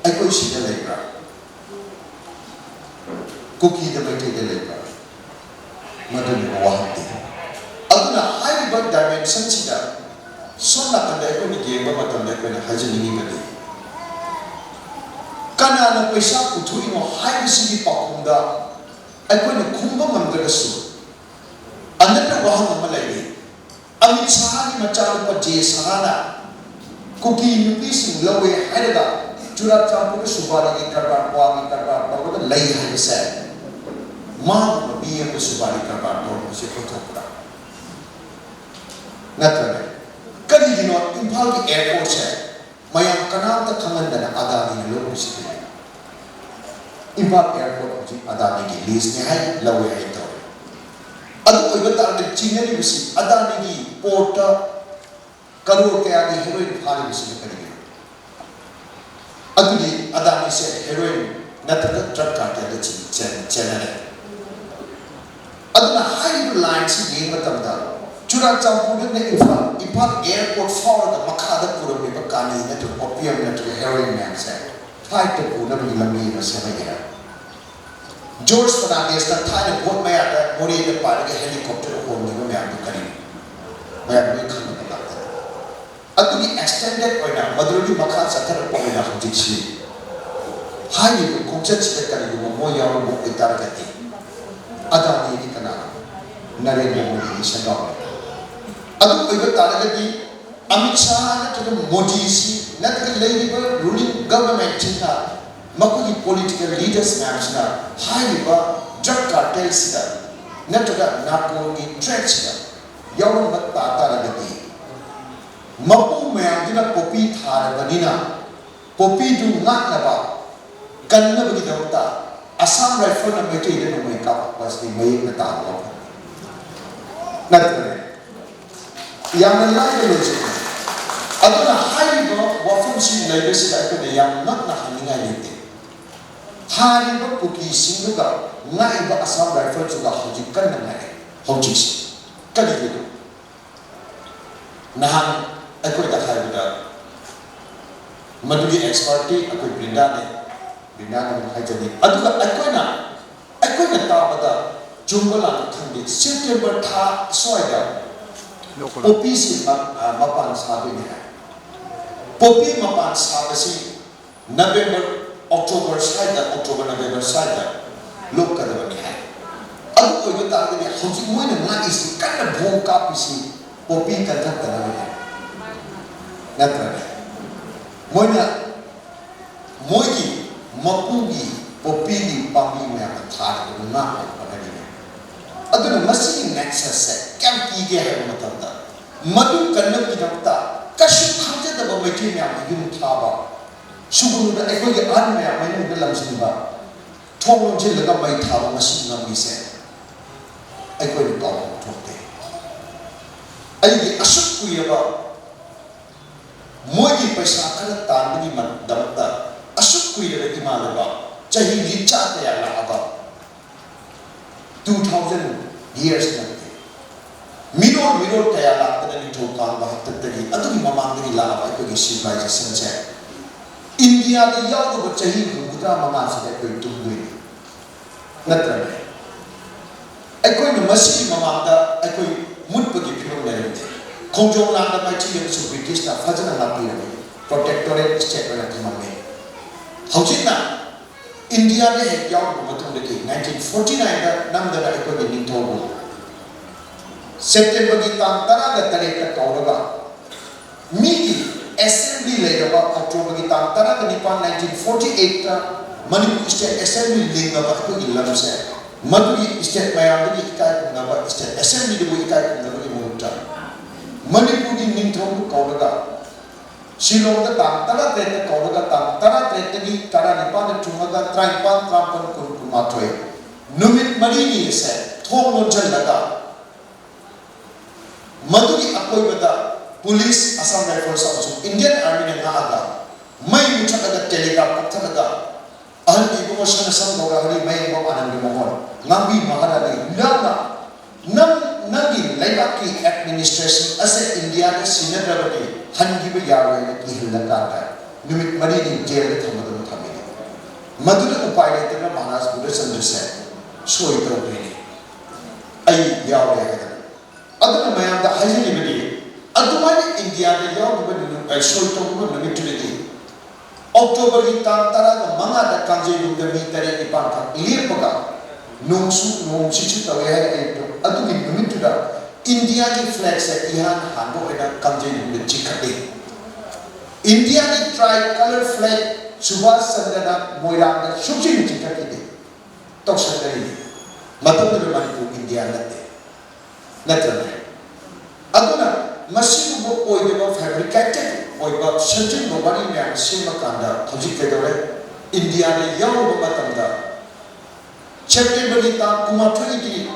ꯑꯩꯈꯣꯏ ꯁꯤꯗ ꯂꯩꯕ꯭ꯔꯥ? ꯀꯨꯀꯤꯗ, ꯃꯩꯇꯩꯗ ꯂꯩꯕ꯭ꯔꯥ? ꯃꯗꯨꯅꯦꯕ ꯋꯥꯍꯪꯗꯤ꯫ ꯑꯗꯨꯅ ꯍꯥꯏꯔꯤꯕ dimensionꯁꯤꯗ ꯁꯣꯝ ꯅꯥꯀꯟꯗ ꯑꯩꯈꯣꯏꯅ ꯌꯦꯡꯕ ꯃꯇꯝꯗ ꯑꯩꯈꯣꯏꯅ ꯍꯥꯏꯖꯅꯤꯡꯉꯤꯕꯗꯤ, ꯀꯅꯥꯅ ꯄꯩꯁꯥ ꯄꯨꯊꯣꯛꯏꯅꯣ ꯍꯥꯏꯕꯁꯤꯒꯤ ꯄꯥꯎꯈꯨꯝꯗ ꯑꯩꯈꯣꯏꯅ ꯈꯨꯝꯕ ꯉꯝꯗ꯭ꯔꯒꯁꯨ, another ꯋꯥꯍꯪ ꯑꯃ ꯂꯩꯔꯤ꯫ ꯑꯃꯤꯠ ꯁꯍꯥꯒꯤ ꯃꯆꯥꯅꯨꯄꯥ ꯖꯦ ꯁꯍꯥꯅ ꯀꯨꯀꯤ ꯅꯨꯄꯤꯁꯤꯡ ꯂꯧꯋꯦ ꯍꯥꯏꯔꯒ ꯆꯨꯔꯥꯆꯥꯟꯄꯨꯔꯗ ꯁꯨꯄꯥꯔꯤꯒꯤ ꯀꯔꯕꯥꯔ, ꯀ꯭ꯋꯥꯒꯤ ꯀꯔꯕꯥꯔ ꯇꯧꯔꯒ ꯂꯩ ꯍꯥꯏꯕꯁꯦ, ꯃꯥꯒꯨꯝꯕ ꯃꯤ ꯑꯃꯒ ꯁꯨꯄꯥꯔꯤ ꯀꯔꯕꯥꯔ ꯇꯧꯔꯝꯕꯁꯦ ꯑꯣꯏꯊꯣꯛꯄ꯭ꯔꯥ? ꯅꯠꯇ꯭ꯔꯒ ꯀꯔꯤꯒꯤꯅꯣ ꯏꯝꯐꯥꯜꯒꯤ airportꯁꯦ ꯃꯌꯥꯝ ꯀꯅꯥꯝꯇ ꯈꯪꯍꯟꯗꯅ ꯑꯗꯥꯅꯤꯅ ꯂꯧꯔꯤꯁꯤ ꯀꯩꯒꯤꯅꯣ? ꯏꯝꯐꯥꯜ airport ꯍꯧꯖꯤꯛ ꯑꯗꯥꯅꯤꯒꯤ leaseꯅꯦ ꯍꯥꯏ, ꯂꯧꯋꯦ ꯍꯥꯏ ꯇꯧꯔꯦ꯫ ꯑꯗꯨ ꯑꯣꯏꯕ ꯇꯥꯔꯒꯗꯤ ꯆꯤꯡꯅꯔꯤꯕꯁꯤ ꯑꯗꯥꯅꯤꯒꯤ portꯇ ꯀꯔꯣꯔ ꯀꯌꯥꯒꯤ heroin ꯐꯥꯔꯤꯕꯁꯤꯅ ꯀꯔꯤꯒꯤꯅꯣ? ꯑꯗꯨꯗꯤ ꯑꯗꯥꯅꯤꯁꯦ heroin ꯅꯠꯇ꯭ꯔꯒ drug cartelꯗ ꯆꯤꯡ-, ꯆꯦꯟ-, ꯆꯦꯟꯅꯔꯦ꯫ ꯑꯗꯨꯅ ꯍꯥꯏꯔꯤꯕ lineꯁꯤ ꯌꯦꯡꯕ ꯃꯇꯝꯗ ꯆꯨꯔꯥꯆꯥꯟꯄꯨꯔꯗꯒꯤꯅ ꯏꯝꯐꯥꯜ, ꯏꯝꯐꯥꯜ airport ꯐꯥꯎꯔꯒ ꯃꯈꯥꯗ ꯄꯨꯔꯝꯃꯤꯕ ꯀꯥꯅꯤ ꯅꯠꯇ꯭ꯔꯒ opium ꯅꯠꯇ꯭ꯔꯒ heroin ꯃꯌꯥꯝꯁꯦ flightꯇ ꯄꯨꯅꯕꯒꯤ ꯂꯝꯕꯤ ꯑꯃ ꯁꯦꯝꯃꯛꯑꯦ꯫ ꯖꯣꯔꯖ ꯐꯔꯅꯥꯟꯗꯦꯁꯅ ꯊꯥꯏꯅ ꯚꯣꯠ ꯃꯌꯥꯗ ꯃꯣꯔꯦꯗ ꯄꯥꯏꯔꯒ helicopter ꯍꯣꯟꯈꯤꯕ ꯃꯌꯥꯝꯗꯨ ꯀꯔꯤꯅꯣ? ꯃꯌꯥꯝ ꯂꯣꯏ ꯈꯪꯕ ꯉꯥꯛꯇꯅꯤ꯫ ꯑꯗꯨꯒꯤ extended ꯑꯣꯏꯅ ꯃꯗꯨꯗꯒꯤ ꯃꯈꯥ ꯆꯠꯊꯔꯛꯄ ꯑꯣꯏꯅ ꯍꯧꯖꯤꯛꯁꯤ ꯍꯥꯏꯔꯤꯕ ꯈꯣꯡꯆꯠꯁꯤꯗ ꯀꯔꯤꯒꯨꯝꯕ ꯃꯣꯏ ꯌꯥꯎꯔꯝꯕ ꯑꯣꯏꯇꯥꯔꯒꯗꯤ, ꯑꯗꯥꯅꯤꯗꯤ ꯀꯅꯥꯅꯣ? ꯅꯔꯦꯟꯗ꯭ꯔ ꯃꯣꯗꯤꯒꯤ ꯁꯦꯟꯖꯥꯎꯅꯤ꯫ ꯑꯗꯨ ꯑꯣꯏꯕ ꯇꯥꯔꯒꯗꯤ ꯑꯃꯤꯠ ꯁꯥꯍ ꯅꯠꯇ꯭ꯔꯒ ꯃꯣꯗꯤꯁꯤ ꯅꯠꯇ꯭ꯔꯒ ꯂꯩꯔꯤꯕ ruling governmentꯁꯤꯅ ꯃꯈꯣꯏꯒꯤ political leaders ꯃꯌꯥꯝꯁꯤꯅ ꯍꯥꯏꯔꯤꯕ drug cartelꯁꯤꯗ ꯅꯠꯇ꯭ꯔꯒ narcoꯒꯤ tradeꯁꯤꯗ ꯌꯥꯎꯔꯝꯕ ꯇꯥ ꯇꯥꯔꯒꯗꯤ, ꯃꯄꯨ ꯃꯌꯥꯝꯗꯨꯅ poppy ꯊꯥꯔꯕꯅꯤꯅ, poppyꯗꯨ ꯉꯥꯛꯅꯕ, ꯀꯟꯅꯕꯒꯤꯗꯃꯛꯇ Assam Riflesꯅ ꯃꯩꯇꯩꯗ ꯅꯣꯡꯃꯩ ꯀꯥꯞꯄꯛꯄ ꯑꯁꯤꯗꯤ ꯃꯌꯦꯛꯅ ꯇꯥꯕ ꯋꯥꯐꯝꯅꯤ꯫ ꯅꯠꯇ꯭ꯔꯅꯦ? ꯌꯥꯝꯅ ꯂꯥꯏꯅ ꯂꯣꯏꯁꯤꯜꯂꯤ꯫ ꯑꯗꯨꯅ ꯍꯥꯏꯔꯤꯕ ꯋꯥꯐꯝꯁꯤ ꯂꯩꯕꯁꯤꯗ ꯑꯩꯈꯣꯏꯅ ꯌꯥꯝ ꯅꯛꯅ ꯍꯪꯅꯤꯡꯉꯥꯏ ꯂꯩꯇꯦ꯫ ꯊꯥꯔꯤꯕ ꯀꯨꯀꯤꯁꯤꯡꯗꯨꯒ ꯉꯥꯛꯏꯕ ꯑꯁꯥꯝ ꯔꯥꯏꯐꯜꯁꯤꯒ ꯍꯧꯖꯤꯛ ꯀꯟꯅ ꯉꯥꯛꯑꯦ꯫ ꯍꯧꯖꯤꯛꯁꯤ ꯀꯔꯤꯒꯤꯅꯣ? ꯅꯍꯥꯟ ꯑꯩꯈꯣꯏꯗ ꯍꯥꯏꯕꯗ ꯃꯗꯨꯒꯤ ꯑꯦꯛꯁꯄꯔꯠꯇꯤ ꯑꯩꯈꯣꯏ ꯕ꯭ꯔꯤꯟꯗꯥꯅꯤ, ꯕ꯭ꯔꯤꯟꯗꯥꯅ ꯑꯃꯨꯛ ꯍꯥꯏꯖꯅꯤ꯫ ꯑꯗꯨꯒ ꯑꯩꯈꯣꯏꯅ ꯑꯩꯈꯣꯏꯅ ꯇꯥꯕꯗ ꯆꯨꯝꯕ ꯂꯥꯟꯕ ꯈꯪꯗꯦ, ꯁꯦꯞꯇꯦꯝꯕꯔ ꯊꯥ ꯁ꯭ꯋꯥꯏꯗ ꯄꯣꯄꯤꯁꯤ ꯃ-, ꯑ, ꯃꯄꯥꯟ ꯁꯥꯗꯣꯏꯅꯤ ꯍꯥꯏ꯫ ꯄꯣꯄꯤ ꯃꯄꯥꯟ ꯁꯥꯕꯁꯤ ꯅꯕꯦꯝꯕꯔ, ꯑꯣꯛꯇꯣꯕꯔ ꯁ꯭ꯋꯥꯏꯗ, ꯑꯣꯛꯇꯣꯕꯔ, ꯅꯕꯦꯝꯕꯔ ꯁ꯭ꯋꯥꯏꯗ ꯂꯣꯛꯀꯗꯕꯅꯤ ꯍꯥꯏ꯫ ꯑꯗꯨ ꯑꯣꯏꯕ ꯇꯥꯔꯒꯗꯤ ꯍꯧꯖꯤꯛ ꯃꯣꯏꯅ ꯉꯥꯛꯏꯁꯤ, ꯀꯟꯅ ꯕꯣꯝ ꯀꯥꯞꯄꯤꯁꯤ ꯄꯣꯄꯤ ꯀꯟꯊꯠꯇꯅꯕꯅꯤ ꯍꯥꯏ, ꯅꯠꯇ꯭ꯔꯅꯦ? ꯃꯣꯏꯅ ꯃꯣꯏꯒꯤ ꯃꯄꯨꯒꯤ ꯄꯣꯄꯤꯒꯤ ꯄꯥꯝꯕꯤ ꯃꯌꯥꯝꯗ ꯊꯥꯔꯤꯕꯗꯨ ꯉꯥꯛꯅꯕ ꯍꯣꯠꯅꯔꯤꯅꯦ꯫ ꯑꯗꯨꯅ ꯃꯁꯤꯒꯤ ꯅꯦꯛꯁꯁꯁꯦ ꯀꯌꯥꯝ ꯀꯤꯒꯦ ꯍꯥꯏꯕ ꯃꯇꯝꯗ, ꯃꯗꯨ ꯀꯟꯅꯕꯒꯤꯗꯃꯛꯇ ꯀꯩꯁꯨ ꯈꯪꯖꯗꯕ ꯃꯩꯇꯩ ꯃꯌꯥꯝꯅ ꯌꯨꯝ ꯊꯥꯕ, ꯁꯨꯒꯨꯅꯨꯗ ꯑꯩꯈꯣꯏꯒꯤ ꯑꯍꯟ ꯃꯌꯥꯝ ꯃꯌꯨꯝꯗ ꯂꯪꯁꯤꯟꯕ, ꯊꯣꯡ ꯂꯣꯟꯁꯤꯜꯂꯒ ꯃꯩ ꯊꯥꯕ ꯃꯁꯤ ꯉꯝꯃꯤꯁꯦ ꯑꯩꯈꯣꯏꯅ ꯀꯥꯎꯐꯝ ꯊꯣꯛꯇꯦ꯫ ꯑꯩꯒꯤ ꯑꯁꯨꯛ ꯀꯨꯏꯔꯕ ꯃꯣꯏꯒꯤ ꯄꯩꯁꯥ ꯈꯔ ꯇꯥꯟꯕꯒꯤ ꯃ-, ꯗꯃꯛꯇ ꯑꯁꯨꯛ ꯀꯨꯏꯔꯕ ꯏꯃꯥꯟꯅꯕ, ꯆꯍꯤ ꯂꯤꯆꯥ ꯀꯌꯥ ꯂꯥꯛꯑꯕ, two thousand years ꯅꯠꯇꯦ꯫ ꯃꯤꯔꯣꯜ ꯃꯤꯔꯣꯜ ꯀꯌꯥ ꯂꯥꯛꯄꯗ ꯅꯤꯡꯊꯧ ꯀꯥꯟꯕ ꯍꯥꯛꯇꯛꯇꯒꯤ, ꯑꯗꯨꯒꯤ ꯃꯃꯥꯡꯗꯒꯤ ꯂꯥꯛꯑꯕ ꯑꯩꯈꯣꯏꯒꯤ ꯁꯤꯚꯤꯂꯥꯏꯖꯦꯁꯟꯁꯦ ꯏꯟꯗꯤꯌꯥꯗ ꯌꯥꯎꯗꯕ ꯆꯍꯤ ꯍꯨꯝꯐꯨꯇꯔꯥ ꯃꯉꯥꯁꯤꯗ ꯑꯩꯈꯣꯏ ꯇꯨꯝꯗꯣꯏꯅꯤ꯫ ꯅꯠꯇ꯭ꯔꯅꯦ? ꯑꯩꯈꯣꯏꯅ ꯃꯁꯤꯒꯤ ꯃꯃꯥꯡꯗ ꯑꯩꯈꯣꯏ ꯃꯨꯠꯄꯒꯤ ꯐꯤꯕꯝ ꯂꯩꯔꯝꯗꯦ꯫ ꯈꯣꯡꯖꯣꯝ ꯂꯥꯟꯗ ꯃꯥꯏꯊꯤꯔꯕꯁꯨ ꯕ꯭ꯔꯤꯇꯤꯁꯅ ꯐꯖꯅ ꯉꯥꯛꯄꯤꯔꯝꯃꯤ, ꯄ꯭ꯔꯣꯇꯦꯛꯇꯣꯔꯦꯠ ꯁ꯭ꯇꯦꯠ ꯑꯣꯏꯅ ꯊꯝꯃꯝꯃꯤ꯫ ꯍꯧꯖꯤꯛꯅ ꯏꯟꯗꯤꯌꯥꯗ ꯍꯦꯛ ꯌꯥꯎꯔꯕ ꯃꯇꯨꯡꯗꯒꯤ nineteen forty nine ꯗ ꯅꯝꯗꯅ ꯑꯩꯈꯣꯏꯒꯤ ꯅꯤꯡꯊꯧꯕꯨ ꯁꯦꯞꯇꯦꯝꯕꯔꯒꯤ ꯇꯥꯡ ꯇꯔꯥꯒ ꯇꯔꯦꯠꯇ ꯀꯧꯔꯒ ꯃꯤꯒꯤ ꯑꯦꯁꯦꯝꯕ꯭ꯂꯤ ꯂꯩꯔꯕ ꯑꯣꯛꯇꯣꯕꯔꯒꯤ ꯇꯥꯡ ꯇꯔꯥꯒ ꯅꯤꯄꯥꯟ nineteen forty eight ꯇ ꯃꯅꯤꯄꯨꯔ ꯁ꯭ꯇꯦꯠ ꯑꯦꯁꯦꯝꯕ꯭ꯂꯤ ꯂꯤꯡꯉꯕ ꯑꯩꯈꯣꯏꯒꯤ ꯂꯝꯁꯦ, ꯃꯗꯨꯒꯤ ꯁ꯭ꯇꯦꯠ ꯃꯌꯥꯝꯗꯒꯤ ꯏꯀꯥꯏ ꯈꯨꯝꯅꯕ, ꯁ꯭ꯇꯦꯠ ꯑꯦꯁꯦꯝꯕ꯭ꯂꯤꯗꯕꯨ ꯏꯀꯥꯏ ꯈꯨꯝꯅꯕꯒꯤ ꯃꯍꯨꯠꯇ ꯃꯅꯤꯄꯨꯔꯒꯤ ꯅꯤꯡꯊꯧꯕꯨ ꯀꯧꯔꯒ ꯁꯤꯂꯣꯡꯗ ꯇꯥꯡ ꯇꯔꯥꯇꯔꯦꯠꯇ ꯀꯧꯔꯒ ꯇꯥꯡ ꯇꯔꯥꯇꯔꯦꯠꯇꯒꯤ ꯇꯔꯥꯅꯤꯄꯥꯟꯗ ꯊꯨꯡꯉꯒ ꯇꯔꯥꯅꯤꯄꯥꯟ, ꯇꯔꯥꯃꯥꯄꯟ, ꯀꯨꯟ, ꯀꯨꯟꯃꯥꯊꯣꯏ ꯅꯨꯃꯤꯠ ꯃꯔꯤꯅꯤ ꯑꯁꯦ ꯊꯣꯡ ꯂꯣꯟꯁꯤꯜꯂꯒ ꯃꯗꯨꯒꯤ ꯑꯀꯣꯏꯕꯗ police, Assam Rifles ꯑꯃꯁꯨꯡ Indian Armyꯅ ꯉꯥꯛꯑꯒ ꯃꯩ ꯃꯨꯊꯠꯂꯒ telegraph ꯀꯛꯊꯠꯂꯒ ꯑꯍꯜ ꯏꯕꯨꯡꯉꯣ ꯁꯅꯥꯁꯝ ꯒꯧꯔ ꯍꯔꯤ ꯃꯌꯦꯡꯕꯝ ꯑꯅꯟꯗ ꯃꯣꯍꯣꯟ, ꯉꯥꯡꯕꯤ ꯃꯍꯥꯔꯥꯅꯤ ꯌꯥꯎꯅ ꯅꯪ, ꯅꯪꯒꯤ ꯂꯩꯕꯥꯛꯀꯤ administration ꯑꯁꯦ ꯏꯟꯗꯤꯌꯥꯗ ꯁꯤꯟꯅꯗ꯭ꯔꯕꯗꯤ ꯍꯟꯈꯤꯕ ꯌꯥꯔꯣꯏ ꯍꯥꯏꯅ ꯀꯤꯍꯜꯂꯀꯥꯟꯗ ꯅꯨꯃꯤꯠ ꯃꯔꯤꯅꯤ jailꯗ ꯊꯝꯒꯗꯕ ꯊꯝꯃꯤꯅꯤ꯫ ꯃꯗꯨꯗ ꯎꯄꯥꯏ ꯂꯩꯇꯅ ꯃꯍꯥꯔꯥꯖ ꯕꯨꯙꯆꯟꯗ꯭ꯔꯁꯦ ꯁꯣꯏ ꯇꯧꯈ꯭ꯔꯦꯅꯦ, ꯑꯩ ꯌꯥꯎꯔꯦ ꯍꯥꯏꯗꯅ꯫ ꯑꯗꯨꯅ ꯃꯌꯥꯝꯗ ꯍꯥꯏꯖꯔꯤꯕꯗꯤ, ꯑꯗꯨꯃꯥꯏꯅ ꯏꯟꯗꯤꯌꯥꯗ ꯌꯥꯎꯈꯤꯕ ꯅꯨꯃꯤꯠ, ꯑ, ꯁꯣꯏ ꯇꯧꯈꯤꯕ ꯅꯨꯃꯤꯠꯇꯨꯗꯒꯤ Octoberꯒꯤ ꯇꯥꯡ ꯇꯔꯥꯒ ꯃꯉꯥꯗ ꯀꯥꯡꯖꯩꯕꯨꯡꯗ ꯃꯤ ꯇꯔꯦꯠ ꯅꯤꯄꯥꯟꯈꯛ ꯂꯦꯞꯄꯒ ꯅꯣꯡꯁꯨ, ꯅꯣꯡꯁꯤꯁꯨ ꯇꯧꯋꯦ ꯍꯥꯏꯔꯛꯑꯦ꯫ ꯑꯗꯨꯒꯤ ꯅꯨꯃꯤꯠꯇꯨꯗ ꯏꯟꯗꯤꯌꯥꯒꯤ flagꯁꯦ ꯏꯍꯥꯟ ꯍꯥꯟꯕ ꯑꯣꯏꯅ ꯀꯥꯡꯖꯩꯕꯨꯡꯗ ꯆꯤꯡꯈꯠꯂꯤ꯫ ꯏꯟꯗꯤꯌꯥꯒꯤ tri colour flag ꯁꯨꯚꯥꯁ ꯆꯟꯗ꯭ꯔꯅ ꯃꯣꯏꯔꯥꯡꯗ ꯁꯨꯡꯆꯤꯡ ꯆꯤꯡꯈꯠꯈꯤꯗꯦ꯫ ꯇꯧꯁꯟꯅꯔꯤꯅꯤ꯫ ꯃꯇꯝꯗꯨꯗ ꯃꯅꯤꯄꯨꯔ ꯏꯟꯗꯤꯌꯥ ꯅꯠꯇꯦ, ꯅꯠꯇ꯭ꯔꯅꯦ? ꯑꯗꯨꯅ ꯃꯁꯤꯒꯨꯝꯕ ꯑꯣꯏꯗꯕ, fabricated ꯑꯣꯏꯕ ꯁꯦꯝꯖꯤꯟꯕ ꯋꯥꯔꯤ ꯃꯌꯥꯝ ꯁꯦꯝꯃꯀꯥꯟꯗ ꯍꯧꯖꯤꯛ ꯀꯩꯗꯧꯔꯦ? ꯏꯟꯗꯤꯌꯥꯗ ꯌꯥꯎꯔꯨꯕ ꯃꯇꯝꯗ Septemberꯒꯤ ꯇꯥꯡ ꯀꯨꯟꯃꯥꯊꯣꯏꯒꯤ,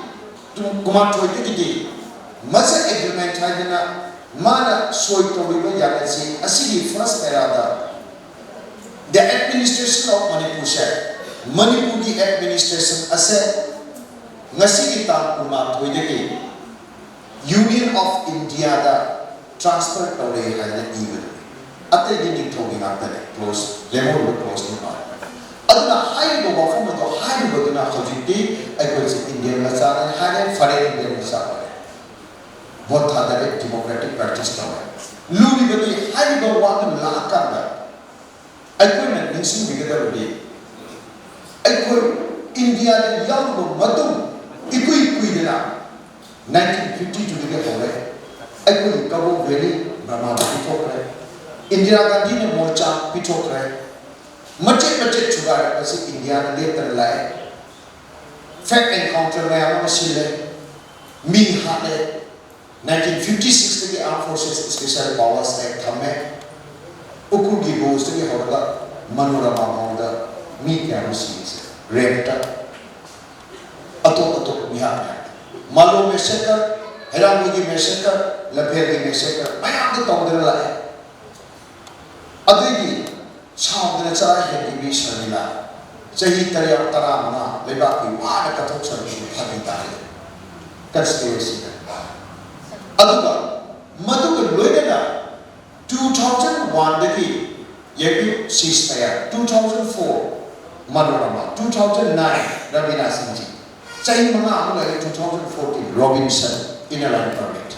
ꯀꯨꯟꯃꯥꯊꯣꯏꯗꯒꯤꯗꯤ ꯃꯁ agreement ꯍꯥꯏꯗꯅ ꯃꯥꯅ ꯁꯣꯏ ꯇꯧꯔꯤꯕ ꯌꯥꯔꯦꯁꯤ ꯑꯁꯤꯒꯤ first paraꯗ The administration of Manipurꯁꯦ, ꯃꯅꯤꯄꯨꯔꯒꯤ administration ꯑꯁꯦ ꯉꯁꯤꯒꯤ ꯇꯥꯡ ꯀꯨꯟꯃꯥꯊꯣꯏꯗꯒꯤ Union of Indiaꯗ transfer ꯇꯧꯔꯦ ꯍꯥꯏꯅ ꯏꯕꯅꯤ꯫ ꯑꯇꯩꯗꯤ ꯅꯤꯡꯊꯧꯒꯤ ꯉꯥꯛꯇꯅꯦ, clause, ꯂꯦꯝꯍꯧꯔꯤꯕ clauseꯅꯤ ꯃꯥ꯫ ꯑꯗꯨꯅ ꯍꯥꯏꯔꯤꯕ ꯋꯥꯐꯝ ꯑꯗꯣ ꯍꯥꯏꯔꯤꯕꯗꯨꯅ ꯍꯧꯖꯤꯛꯇꯤ ꯑꯩꯈꯣꯏꯁꯦ Indian ꯃꯆꯥꯅꯦ ꯍꯥꯏꯔꯦ, foreign Indian ꯃꯆꯥ ꯑꯣꯏꯔꯦ꯫ Vote ꯊꯥꯗꯔꯦ, democratic practice ꯇꯧꯔꯦ꯫ ꯂꯨꯔꯤꯕꯗꯤ ꯍꯥꯏꯔꯤꯕ ꯋꯥꯗꯨ ꯂꯥꯛꯑꯀꯥꯟꯗ ꯑꯩꯈꯣꯏꯅ ꯅꯤꯡꯁꯤꯡꯕꯤꯒꯗꯕꯗꯤ, ꯑꯩꯈꯣꯏ ꯏꯟꯗꯤꯌꯥꯗ ꯌꯥꯎꯔꯕ ꯃꯇꯨꯡ ꯏꯀꯨꯏ ꯀꯨꯏꯗꯅ nineteen fifty twoꯗꯒꯤ ꯍꯧꯔꯦ꯫ ꯑꯩꯈꯣꯏꯒꯤ ꯀꯕꯣꯛ valley ꯕꯔꯃꯥꯗ ꯄꯤꯊꯣꯛꯈ꯭ꯔꯦ, ꯏꯟꯗꯤꯔꯥ ꯒꯥꯟꯙꯤꯅ ꯃꯣꯔꯆꯥ ꯄꯤꯊꯣꯛꯈ꯭ꯔꯦ, ꯃꯆꯦꯠ ꯃꯆꯦꯠ ꯊꯨꯒꯥꯏꯔꯛꯄꯁꯤ ꯏꯟꯗꯤꯌꯥꯗ ꯂꯦꯞꯇꯅ ꯂꯥꯛꯑꯦ꯫ Fake encounter ꯃꯌꯥꯝ ꯑꯃ ꯁꯤꯜꯂꯦ, ꯃꯤ ꯍꯥꯠꯂꯦ꯫ Nineteen fifty sixꯇꯒꯤ Armed Forces Special Powers Act ꯊꯝꯃꯦ꯫ ꯎꯈ꯭ꯔꯨꯜꯒꯤ ꯕꯣꯁꯇꯒꯤ ꯍꯧꯔꯒ ꯃꯅꯣꯔꯃꯥ ꯐꯥꯎꯗ ꯃꯤ ꯀꯌꯥꯅꯣ ꯁꯤꯔꯤꯁꯦ, rapeꯇ꯫ ꯑꯇꯣꯞ ꯑꯇꯣꯞꯄ ꯃꯤꯍꯥꯠ ꯃꯌꯥꯝ꯫ ꯃꯥꯂꯣ ꯃꯦꯁꯦꯀꯔ, ꯍꯩꯔꯥꯡꯒꯣꯏꯒꯤ massacre, ꯂꯝꯐꯦꯜꯒꯤ massacre ꯃꯌꯥꯝꯗ ꯇꯧꯗꯅ ꯂꯥꯛꯑꯦ꯫ ꯑꯗꯨꯒꯤ ꯁꯥꯎꯗꯅ ꯆꯔꯥ ꯍꯦꯟꯈꯤꯕꯤ ꯁꯔꯃꯤꯂꯥ ꯆꯍꯤ ꯇꯔꯥ ꯇꯔꯥꯃꯉꯥ ꯂꯩꯕꯥꯛꯀꯤ ꯋꯥꯅ ꯀꯠꯊꯣꯛꯆꯕꯁꯤ ꯐꯥꯒꯤ ꯇꯥꯔꯦ conspiracyꯗ꯫ ꯑꯗꯨꯒ ꯃꯗꯨꯒ ꯂꯣꯏꯅꯅ two thousand one ꯗꯒꯤ ꯌꯦꯡꯕꯤꯌꯨ ceasefire, two thousand four Manorama, two thousand nine Rabina ꯁꯤꯡꯖꯤ, ꯆꯍꯤ ꯃꯉꯥ ꯑꯃ ꯂꯩꯔꯦ, two thousand fourteen Robinson, Inner Line Permit꯫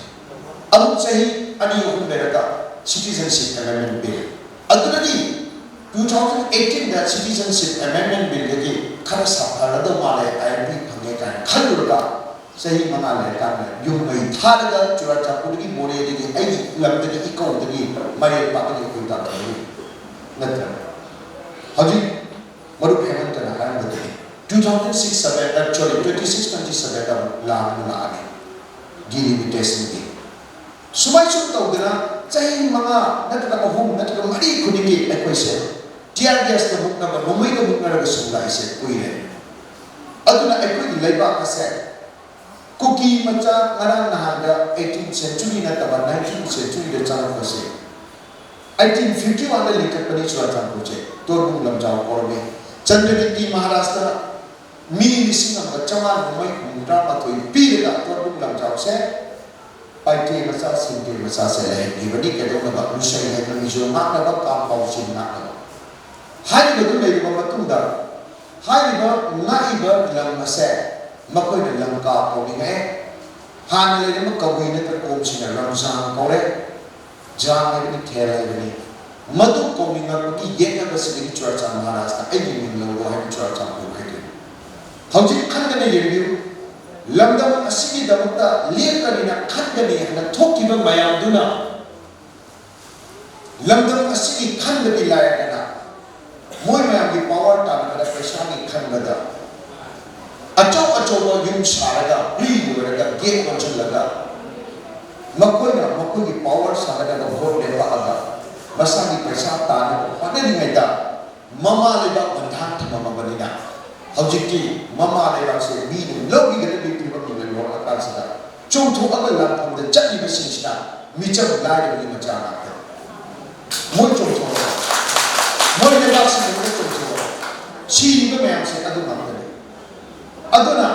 ꯑꯃꯨꯛ ꯆꯍꯤ ꯑꯅꯤ ꯑꯍꯨꯝ ꯂꯩꯔꯒ Citizenship Amendment Bill꯫ ꯑꯗꯨꯗꯒꯤ two thousand eighteen ꯗ Citizenship Amendment Billꯗꯒꯤ ꯈꯔ ꯁꯥꯐꯔꯗꯧ ꯃꯥꯜꯂꯦ, ILP ꯐꯪꯉꯦ ꯀꯥꯏꯅ ꯈꯜꯂꯨꯔꯒ ꯆꯍꯤ ꯃꯉꯥ ꯂꯩꯔꯀꯥꯟꯗ ꯌꯨꯝ ꯃꯩ ꯊꯥꯔꯒ ꯆꯨꯔꯥꯆꯥꯟꯄꯨꯔꯗꯒꯤ ꯃꯣꯔꯦꯗꯒꯤ ꯑꯩꯒꯤ ꯂꯝꯗꯒꯤ ꯏꯀꯧꯗꯒꯤ ꯃꯥꯏꯔꯦꯟ ꯄꯥꯛꯇꯒꯤ ꯑꯩꯈꯣꯏ ꯇꯥꯟꯊꯣꯛꯏ꯫ ꯅꯠꯇ꯭ꯔ? ꯍꯧꯖꯤꯛ ꯃꯔꯨꯞ ꯍꯦꯃꯟꯇꯅ ꯍꯥꯏꯔꯝꯕꯗꯨꯅꯤ, two thousand six seven, sorry, twenty six twenty seven ꯗ ꯑꯃꯨꯛ ꯂꯥꯟ ꯑꯃ ꯂꯥꯛꯑꯅꯤ delimitation ꯒꯤ꯫ ꯁꯨꯃꯥꯏ ꯁꯨꯝ ꯇꯧꯗꯅ ꯆꯍꯤ ꯃꯉꯥ ꯅꯠꯇ꯭ꯔꯒ ꯑꯍꯨꯝ ꯅꯠꯇ꯭ꯔꯒ ꯃꯔꯤ ꯈꯨꯗꯤꯡꯒꯤ ꯑꯩꯈꯣꯏꯁꯦ tear gasꯇ ꯃꯨꯛꯅꯕ, ꯅꯣꯡꯃꯩꯗ ꯃꯨꯛꯅꯔꯒ ꯁꯨꯝ ꯂꯥꯛꯏꯁꯦ ꯀꯨꯏꯔꯦ꯫ ꯑꯗꯨꯅ ꯑꯩꯈꯣꯏꯒꯤ ꯂꯩꯕꯥꯛ ꯑꯁꯦ ꯀꯨꯀꯤ ꯃꯆꯥ ꯉꯔꯥꯡ ꯅꯍꯥꯟꯗ eighteen century ꯅꯠꯇꯕ nineteenth centuryꯗ ꯆꯪꯉꯛꯄꯁꯦ, eighteen fifty oneꯗ ꯂꯤꯡꯈꯠꯄꯅꯤ ꯆꯨꯔꯥꯆꯥꯟꯄꯨꯔꯁꯦ, ꯇꯣꯔꯕꯨꯡ ꯂꯝꯖꯥꯎ ꯀꯧꯔꯝꯃꯤ꯫ ꯆꯟꯗ꯭ꯔꯀꯤꯔꯇꯤ ꯃꯍꯥꯔꯥꯖꯅ ꯃꯤ ꯂꯤꯁꯤꯡ ꯑꯃꯒ ꯆꯥꯝꯃꯉꯥ ꯅꯣꯡꯃꯩ ꯍꯨꯝꯐꯨꯇꯔꯥ ꯃꯥꯊꯣꯏ ꯄꯤꯔꯒ ꯇꯣꯔꯕꯨꯡ ꯂꯝꯖꯥꯎꯁꯦ ꯄꯥꯏꯇꯦ ꯃꯆꯥ, ꯁꯤꯟꯇꯦ ꯃꯆꯥꯁꯦ ꯂꯩꯍꯟꯈꯤꯕꯅꯤ꯫ ꯀꯩꯗꯧꯅꯕ? ꯂꯨꯁꯩ ꯍꯥꯏꯕ ꯃꯤꯁꯨ ꯉꯥꯛꯅꯕ, ꯀꯥꯡꯄꯥꯎ ꯆꯤꯡ ꯉꯥꯛꯅꯕ꯫ ꯍꯥꯏꯔꯤꯕꯗꯨ ꯂꯩꯔꯕ ꯃꯇꯨꯡꯗ, ꯍꯥꯏꯔꯤꯕ ꯉꯥꯛꯏꯕ ꯂꯝ ꯑꯁꯦ ꯃꯈꯣꯏꯅ ꯂꯝꯀꯥ ꯀꯧꯅꯤꯡꯉꯛꯑꯦ꯫ ꯍꯥꯟꯅ ꯂꯩꯔꯝꯕ ꯀꯕꯨꯏ ꯅꯠꯇ꯭ꯔ ꯀꯣꯝꯁꯤꯡꯅ ꯔꯝꯖꯥꯟ ꯀꯧꯔꯦ꯫ ꯖꯥꯡ ꯍꯥꯏꯕꯅꯤ, ꯊꯦꯜ ꯍꯥꯏꯕꯅꯤ꯫ ꯃꯗꯨ ꯀꯧꯅꯤꯡꯉꯛꯄꯒꯤ ꯌꯦꯠꯅꯕꯁꯤꯗꯒꯤ ꯆꯨꯔꯥꯆꯥꯟ ꯃꯍꯥꯔꯥꯖꯅ ꯑꯩꯒꯤ ꯃꯤꯡ ꯂꯧꯔꯣ ꯍꯥꯏꯅ ꯆꯨꯔꯥꯆꯥꯟꯄꯨꯔ ꯍꯥꯏꯗꯣꯏꯅꯤ꯫ ꯍꯧꯖꯤꯛ ꯈꯟꯒꯅꯤ, ꯌꯦꯡꯕꯤꯌꯨ꯫ ꯂꯝꯗꯝ ꯑꯁꯤꯒꯤꯗꯃꯛꯇ ꯂꯦꯞꯀꯅꯤꯅ ꯈꯟꯒꯅꯤ ꯍꯥꯏꯅ ꯊꯣꯛꯈꯤꯕ ꯃꯌꯥꯝꯗꯨꯅ ꯂꯝꯗꯝ ꯑꯁꯤꯒꯤ ꯈꯟꯕꯗꯤ ꯂꯥꯏꯔꯗꯅ, ꯃꯣꯏ ꯃꯌꯥꯝꯒꯤ power ꯇꯥꯟꯅꯕꯗ, ꯄꯩꯁꯥꯒꯤ ꯈꯟꯕꯗ ꯑꯆꯧ ꯑꯆꯧꯕ ꯌꯨꯝ ꯁꯥꯔꯒ, ꯍꯨꯏ ꯂꯣꯏꯔꯒ, gate ꯂꯣꯟꯁꯤꯜꯂꯒ, ꯃꯈꯣꯏꯅ ꯃꯈꯣꯏꯒꯤ power ꯁꯥꯒꯗꯕ vote ꯂꯦꯞꯄꯛꯑꯒ, ꯃꯁꯥꯒꯤ ꯄꯩꯁꯥ ꯇꯥꯟꯅꯕ ꯍꯣꯠꯅꯔꯤꯉꯩꯗ ꯃꯃꯥ ꯂꯩꯕꯥꯛ ꯃꯟꯊꯥꯡ ꯊꯝꯃꯝꯃꯕꯅꯤꯅ, ꯍꯧꯖꯤꯛꯇꯤ ꯃꯃꯥ ꯂꯩꯕꯥꯛꯁꯦ ꯃꯤꯅ ꯂꯧꯈꯤꯒꯗꯕꯒꯤ ꯐꯤꯕꯝꯗ ꯌꯧꯔꯛꯑꯀꯥꯟꯁꯤꯗ, ꯆꯣꯡꯊꯣꯛꯑꯒ ꯂꯥꯟꯐꯝꯗ ꯆꯠꯂꯤꯕꯁꯤꯡꯁꯤꯅ ꯃꯤꯆꯝ ꯂꯥꯏꯔꯕꯒꯤ ꯃꯆꯥ ꯉꯥꯛꯇꯅꯤ꯫ ꯃꯣꯏ ꯆꯣꯡꯊꯣꯛꯑꯒ, ꯃꯣꯏ ꯂꯩꯕꯥꯛꯁꯤꯡꯗ ꯆꯣꯡꯊꯣꯛꯑꯒ ꯁꯤꯔꯤꯕ ꯃꯌꯥꯝꯁꯦ ꯑꯗꯨ ꯉꯥꯛꯇꯅꯤ꯫ ꯑꯗꯨꯅ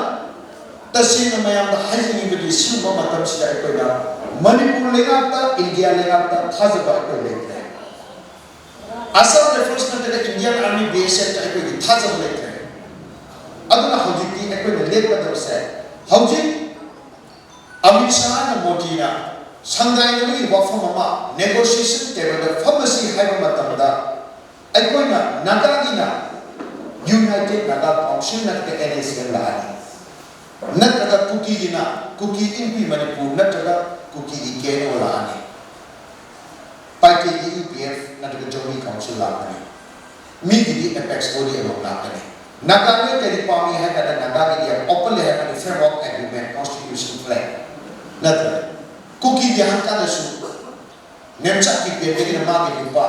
ꯇꯁꯦꯡꯅ ꯃꯌꯥꯝꯗ ꯍꯥꯏꯖꯅꯤꯡꯕꯗꯤ, ꯁꯤꯒꯨꯝꯕ ꯃꯇꯝꯁꯤꯗ ꯑꯩꯈꯣꯏꯅ ꯃꯅꯤꯄꯨꯔ ꯂꯩꯉꯥꯛꯇ, ꯏꯟꯗꯤꯌꯥ ꯂꯩꯉꯥꯛꯇ ꯊꯥꯖꯕ ꯑꯩꯈꯣꯏ ꯂꯩꯇ꯭ꯔꯦ꯫ ꯑꯁꯥꯝ ꯔꯥꯏꯐꯜꯁ ꯅꯠꯇ꯭ꯔꯒ ꯏꯟꯗꯤꯌꯟ ꯑꯥꯔꯃꯤ ꯕꯤ ꯑꯦꯁ ꯑꯦꯐꯇ ꯑꯩꯈꯣꯏꯒꯤ ꯊꯥꯖꯕ ꯂꯩꯇ꯭ꯔꯦ꯫ ꯑꯗꯨꯅ ꯍꯧꯖꯤꯛꯇꯤ ꯑꯩꯈꯣꯏꯅ ꯂꯦꯞꯀꯗꯕꯁꯦ, ꯍꯧꯖꯤꯛ ꯑꯃꯤꯠ ꯁꯍꯥꯅ, ꯃꯣꯗꯤꯅ ꯁꯪꯒꯥꯏꯅꯕꯒꯤ ꯋꯥꯐꯝ ꯑꯃ ꯅꯦꯒꯣꯁꯤꯌꯦꯁꯟ ꯇꯦꯕꯜꯗ ꯐꯝꯃꯁꯤ ꯍꯥꯏꯕ ꯃꯇꯝꯗ, ꯑꯩꯈꯣꯏꯅ ꯅꯥꯒꯥꯒꯤꯅ ꯌꯨꯅꯥꯏꯇꯦꯗ ꯅꯥꯒꯥ ꯀꯥꯎꯟꯁꯤꯜ ꯅꯠꯇ꯭ꯔꯒ ꯑꯦꯟ ꯑꯦꯁ ꯑꯦꯜ ꯂꯥꯛꯑꯅꯤ, ꯅꯠꯇ꯭ꯔꯒ ꯀꯨꯀꯤꯒꯤꯅ ꯀꯨꯀꯤ ꯏꯟꯄꯤ ꯃꯅꯤꯄꯨꯔ ꯅꯠꯇ꯭ꯔꯒ ꯀꯨꯀꯤꯒꯤ ꯀꯦ ꯑꯦꯟ ꯑꯣ ꯂꯥꯛꯑꯅꯤ, ꯄꯥꯏꯇꯦꯒꯤ ꯌꯨ ꯄꯤ ꯑꯦꯐ ꯅꯠꯇ꯭ꯔꯒ ꯖꯣꯃꯤ ꯀꯥꯎꯟꯁꯤꯜ ꯂꯥꯛꯀꯅꯤ, ꯃꯤꯒꯤꯗꯤ ꯑꯦꯄꯦꯛꯁ ꯕꯣꯗꯤ ꯑꯃꯃꯝ ꯂꯥꯛꯀꯅꯤ꯫ ꯅꯥꯒꯥꯂꯦꯟ ꯀꯔꯤ ꯄꯥꯝꯃꯤ ꯍꯥꯏ ꯀꯥꯟꯗ, ꯅꯥꯒꯥꯒꯤꯗꯤ ꯌꯥꯝ ꯑꯣꯄꯟꯂꯤ ꯍꯥꯏ ꯀꯥꯟꯗ, ꯐ꯭ꯔꯦꯝꯋꯥꯔꯛ ꯑꯦꯒ꯭ꯔꯤꯃꯦꯟ, ꯀꯣꯟꯁꯇꯤꯇ꯭ꯌꯨꯁꯟ ꯐ꯭ꯂꯦꯛ ꯅꯠꯇ꯭ꯔꯒ ꯀꯨꯀꯤꯒꯤ ꯍꯥꯏ ꯀꯥꯟꯗꯁꯨ ꯅꯦꯝꯆꯥꯛꯀꯤ ꯄꯦꯟꯗꯒꯤꯅ ꯃꯥꯒꯤ ꯅꯨꯄꯥ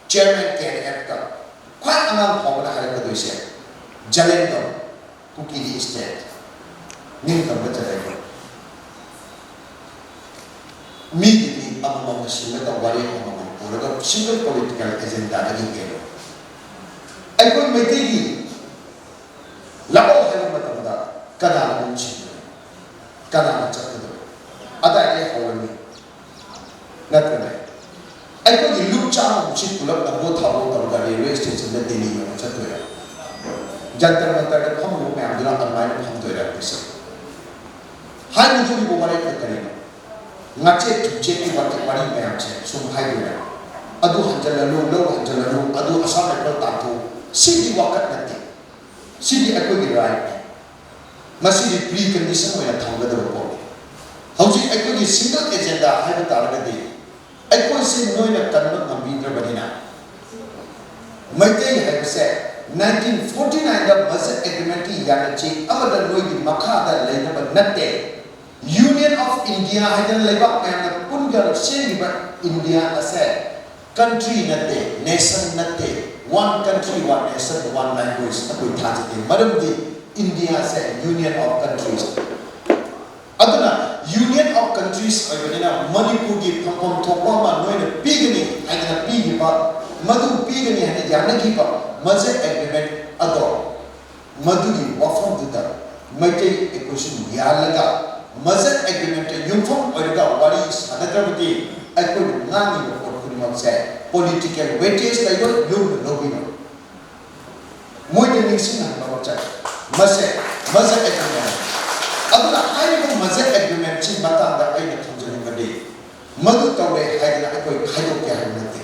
ꯆꯤꯌꯔꯃꯦꯟ ꯀꯦ ꯑꯦꯟ ꯑꯦꯐꯇ ꯈ꯭ꯋꯥꯏ ꯑꯉꯥꯡ ꯐꯥꯎꯕꯅ ꯍꯥꯏꯔꯛꯀꯗꯣꯏꯁꯦ, ꯖꯂꯦꯟꯗꯣ ꯀꯨꯀꯤꯒꯤ ꯁ꯭ꯇꯦꯠ ꯅꯤꯡꯇꯝꯕ ꯖꯂꯦꯟꯗꯣ꯫ ꯃꯤꯒꯤꯗꯤ ꯑꯃꯃꯝꯅ ꯁꯤꯜꯂꯒ ꯋꯥꯔꯦꯞ ꯑꯃꯃꯝ ꯄꯨꯔꯒ ꯁꯤꯡꯒꯜ ꯄꯣꯂꯤꯇꯤꯀꯦꯜ ꯑꯦꯖꯦꯟꯗꯥꯗꯒꯤ ꯍꯦꯟꯅ ꯑꯩꯈꯣꯏ ꯃꯩꯇꯩꯒꯤ ꯂꯥꯛꯑꯣ ꯍꯥꯏꯕ ꯃꯇꯝꯗ ꯀꯅꯥꯅ ꯑꯗꯨꯝ ꯁꯤꯟꯒꯅꯤ? ꯀꯅꯥꯅ ꯆꯠꯀꯗꯕ? ꯑꯗꯥꯏꯗꯒꯤ ꯍꯧꯔꯅꯤ, ꯅꯠꯇ꯭ꯔꯅꯦ? ꯑꯩꯈꯣꯏꯒꯤ ꯂꯨꯞ ꯆꯥꯝꯃꯃꯨꯛꯁꯤ ꯄꯨꯂꯞ ꯅꯝꯕꯣ ꯊꯥꯕꯣ ꯇꯧꯔꯒ ꯔꯦꯜꯋꯦ ꯁ꯭ꯇꯦꯁꯟꯗ ꯗꯦꯜꯂꯤ ꯌꯧꯅ ꯆꯠꯇꯣꯏꯔꯥ? ꯖꯟꯇꯔ ꯃꯟꯇꯔꯗ ꯐꯝꯃꯨꯕ ꯃꯌꯥꯝꯗꯨꯅ ꯑꯗꯨꯃꯥꯏꯅ ꯐꯝꯗꯣꯏꯔꯥ ꯑꯩꯈꯣꯏꯁꯦ? ꯍꯥꯏꯔꯨꯗꯣꯔꯤꯕ ꯋꯥꯔꯦꯞꯅ ꯀꯔꯤꯅꯣ? ꯉꯥꯆꯦꯠ ꯊꯨꯝꯆꯦꯠꯀꯤ ꯋꯥꯔꯤ, ꯋꯥꯔꯤ ꯃꯌꯥꯝꯁꯦ ꯁꯨꯝ ꯍꯥꯏꯗꯣꯏꯔꯥ? ꯑꯗꯨ ꯍꯟꯖꯜꯍꯜꯂꯨ, ꯂꯧ ꯍꯟꯖꯜꯍꯜꯂꯨ, ꯑꯗꯨ ꯑꯁꯥꯝ ꯔꯥꯏꯐꯜ ꯇꯥꯟꯊꯣꯛꯎ, ꯁꯤꯗꯤ ꯋꯥꯀꯠ ꯅꯠꯇꯦ꯫ ꯁꯤꯗꯤ ꯑꯩꯈꯣꯏꯒꯤ ꯔꯥꯏꯠꯅꯤ꯫ ꯃꯁꯤꯗꯤ ꯄ꯭ꯔꯤ ꯀꯟꯗꯤꯁꯟ ꯑꯣꯏꯅ ꯊꯝꯒꯗꯕ ꯄꯣꯠꯅꯤ꯫ ꯍꯧꯖꯤꯛ ꯑꯩꯈꯣꯏꯒꯤ ꯁꯤꯡꯒꯜ ꯑꯦꯖꯦꯟꯗꯥ ꯍꯥꯏꯕ ꯇꯥꯔꯒꯗꯤ, ꯑꯩꯈꯣꯏꯁꯦ ꯅꯣꯏꯅ ꯀꯟꯕ ꯉꯝꯕꯤꯗ꯭ꯔꯕꯅꯤꯅ, ꯃꯩꯇꯩ ꯍꯥꯏꯕꯁꯦ ꯅꯥꯏꯟꯇꯤꯟ ꯐꯣꯔꯇꯤ ꯅꯥꯏꯟꯗ ꯃꯖꯠ ꯑꯦꯒ꯭ꯔꯤꯃꯦꯟꯠꯀꯤ ꯌꯥꯅꯆꯦ ꯑꯃꯗ ꯅꯣꯏꯒꯤ ꯃꯈꯥꯗ ꯂꯩꯅꯕ ꯅꯠꯇꯦ꯫ ꯌꯨꯅꯤꯌꯟ ꯑꯣꯐ ꯏꯟꯗꯤꯌꯥ ꯍꯥꯏꯗꯅ ꯂꯩꯕꯥꯛ ꯃꯌꯥꯝꯅ ꯄꯨꯟꯗꯨꯅ ꯁꯦꯝꯈꯤꯕ ꯏꯟꯗꯤꯌꯥ ꯑꯁꯦ ꯀꯟꯇ꯭ꯔꯤ ꯅꯠꯇꯦ, ꯅꯦꯁꯟ ꯅꯠꯇꯦ꯫ One country, one nation, one language ꯑꯩꯈꯣꯏ ꯊꯥꯖꯗꯦ꯫ ꯃꯔꯝꯗꯤ ꯏꯟꯗꯤꯌꯥꯁꯦ ꯌꯨꯅꯤꯌꯟ ꯑꯣꯐ ꯀꯟꯇ꯭ꯔꯤꯁ꯫ ꯑꯗꯨꯅ ꯑꯣꯏꯕꯅꯤꯅ ꯃꯅꯤꯄꯨꯔꯒꯤ ꯐꯪꯐꯝ ꯊꯣꯛꯄ ꯑꯃ ꯅꯣꯏꯅ ꯄꯤꯒꯅꯤ ꯍꯥꯏꯗꯅ ꯄꯤꯈꯤꯕ, ꯃꯗꯨ ꯄꯤꯒꯅꯤ ꯍꯥꯏꯅ ꯌꯥꯅꯈꯤꯕ ꯃꯖꯦ ꯑꯦꯒ꯭ꯔꯤꯃꯦꯟ ꯑꯗꯣ, ꯃꯗꯨꯒꯤ ꯋꯥꯐꯝꯗꯨꯗ ꯃꯩꯇꯩ ꯑꯩꯈꯣꯏꯁꯨ ꯌꯥꯜꯂꯒ ꯃꯖꯦ ꯑꯦꯒ꯭ꯔꯤꯃꯦꯟꯇ ꯌꯨꯝꯐꯝ ꯑꯣꯏꯔꯒ ꯋꯥꯔꯤ ꯁꯥꯟꯅꯗ꯭ꯔꯕꯗꯤ ꯑꯩꯈꯣꯏꯅ ꯉꯥꯡꯉꯤꯕ ꯄꯣꯠ ꯈꯨꯗꯤꯡꯃꯛꯁꯦ ꯄꯣꯂꯤꯇꯤꯀꯦꯜ ꯋꯦꯇꯦꯖ ꯂꯩꯔꯣꯏ, ꯂꯨꯝꯅ ꯂꯧꯕꯤꯔꯣꯏ꯫ ꯃꯣꯏꯗ ꯅꯤꯡꯁꯤꯡꯍꯟꯕ ꯑꯃ ꯆꯪꯏ꯫ ꯃꯁꯦ ꯃꯖꯦ ꯑꯦꯒ꯭ꯔꯤꯃꯦꯟ꯫ ꯑꯗꯨꯅ ꯍꯥꯏꯔꯤꯕ ꯃꯖꯦ ꯑꯦꯒ꯭ꯔꯤꯃꯦꯟꯁꯤ ꯃꯇꯥꯡꯗ ꯑꯩꯅ ꯊꯝꯖꯅꯤꯡꯕꯗꯤ, ꯃꯗꯨ ꯇꯧꯔꯦ ꯍꯥꯏꯗꯅ ꯑꯩꯈꯣꯏ ꯈꯥꯏꯗꯣꯛꯀꯦ ꯍꯥꯏꯕ ꯅꯠꯇꯦ꯫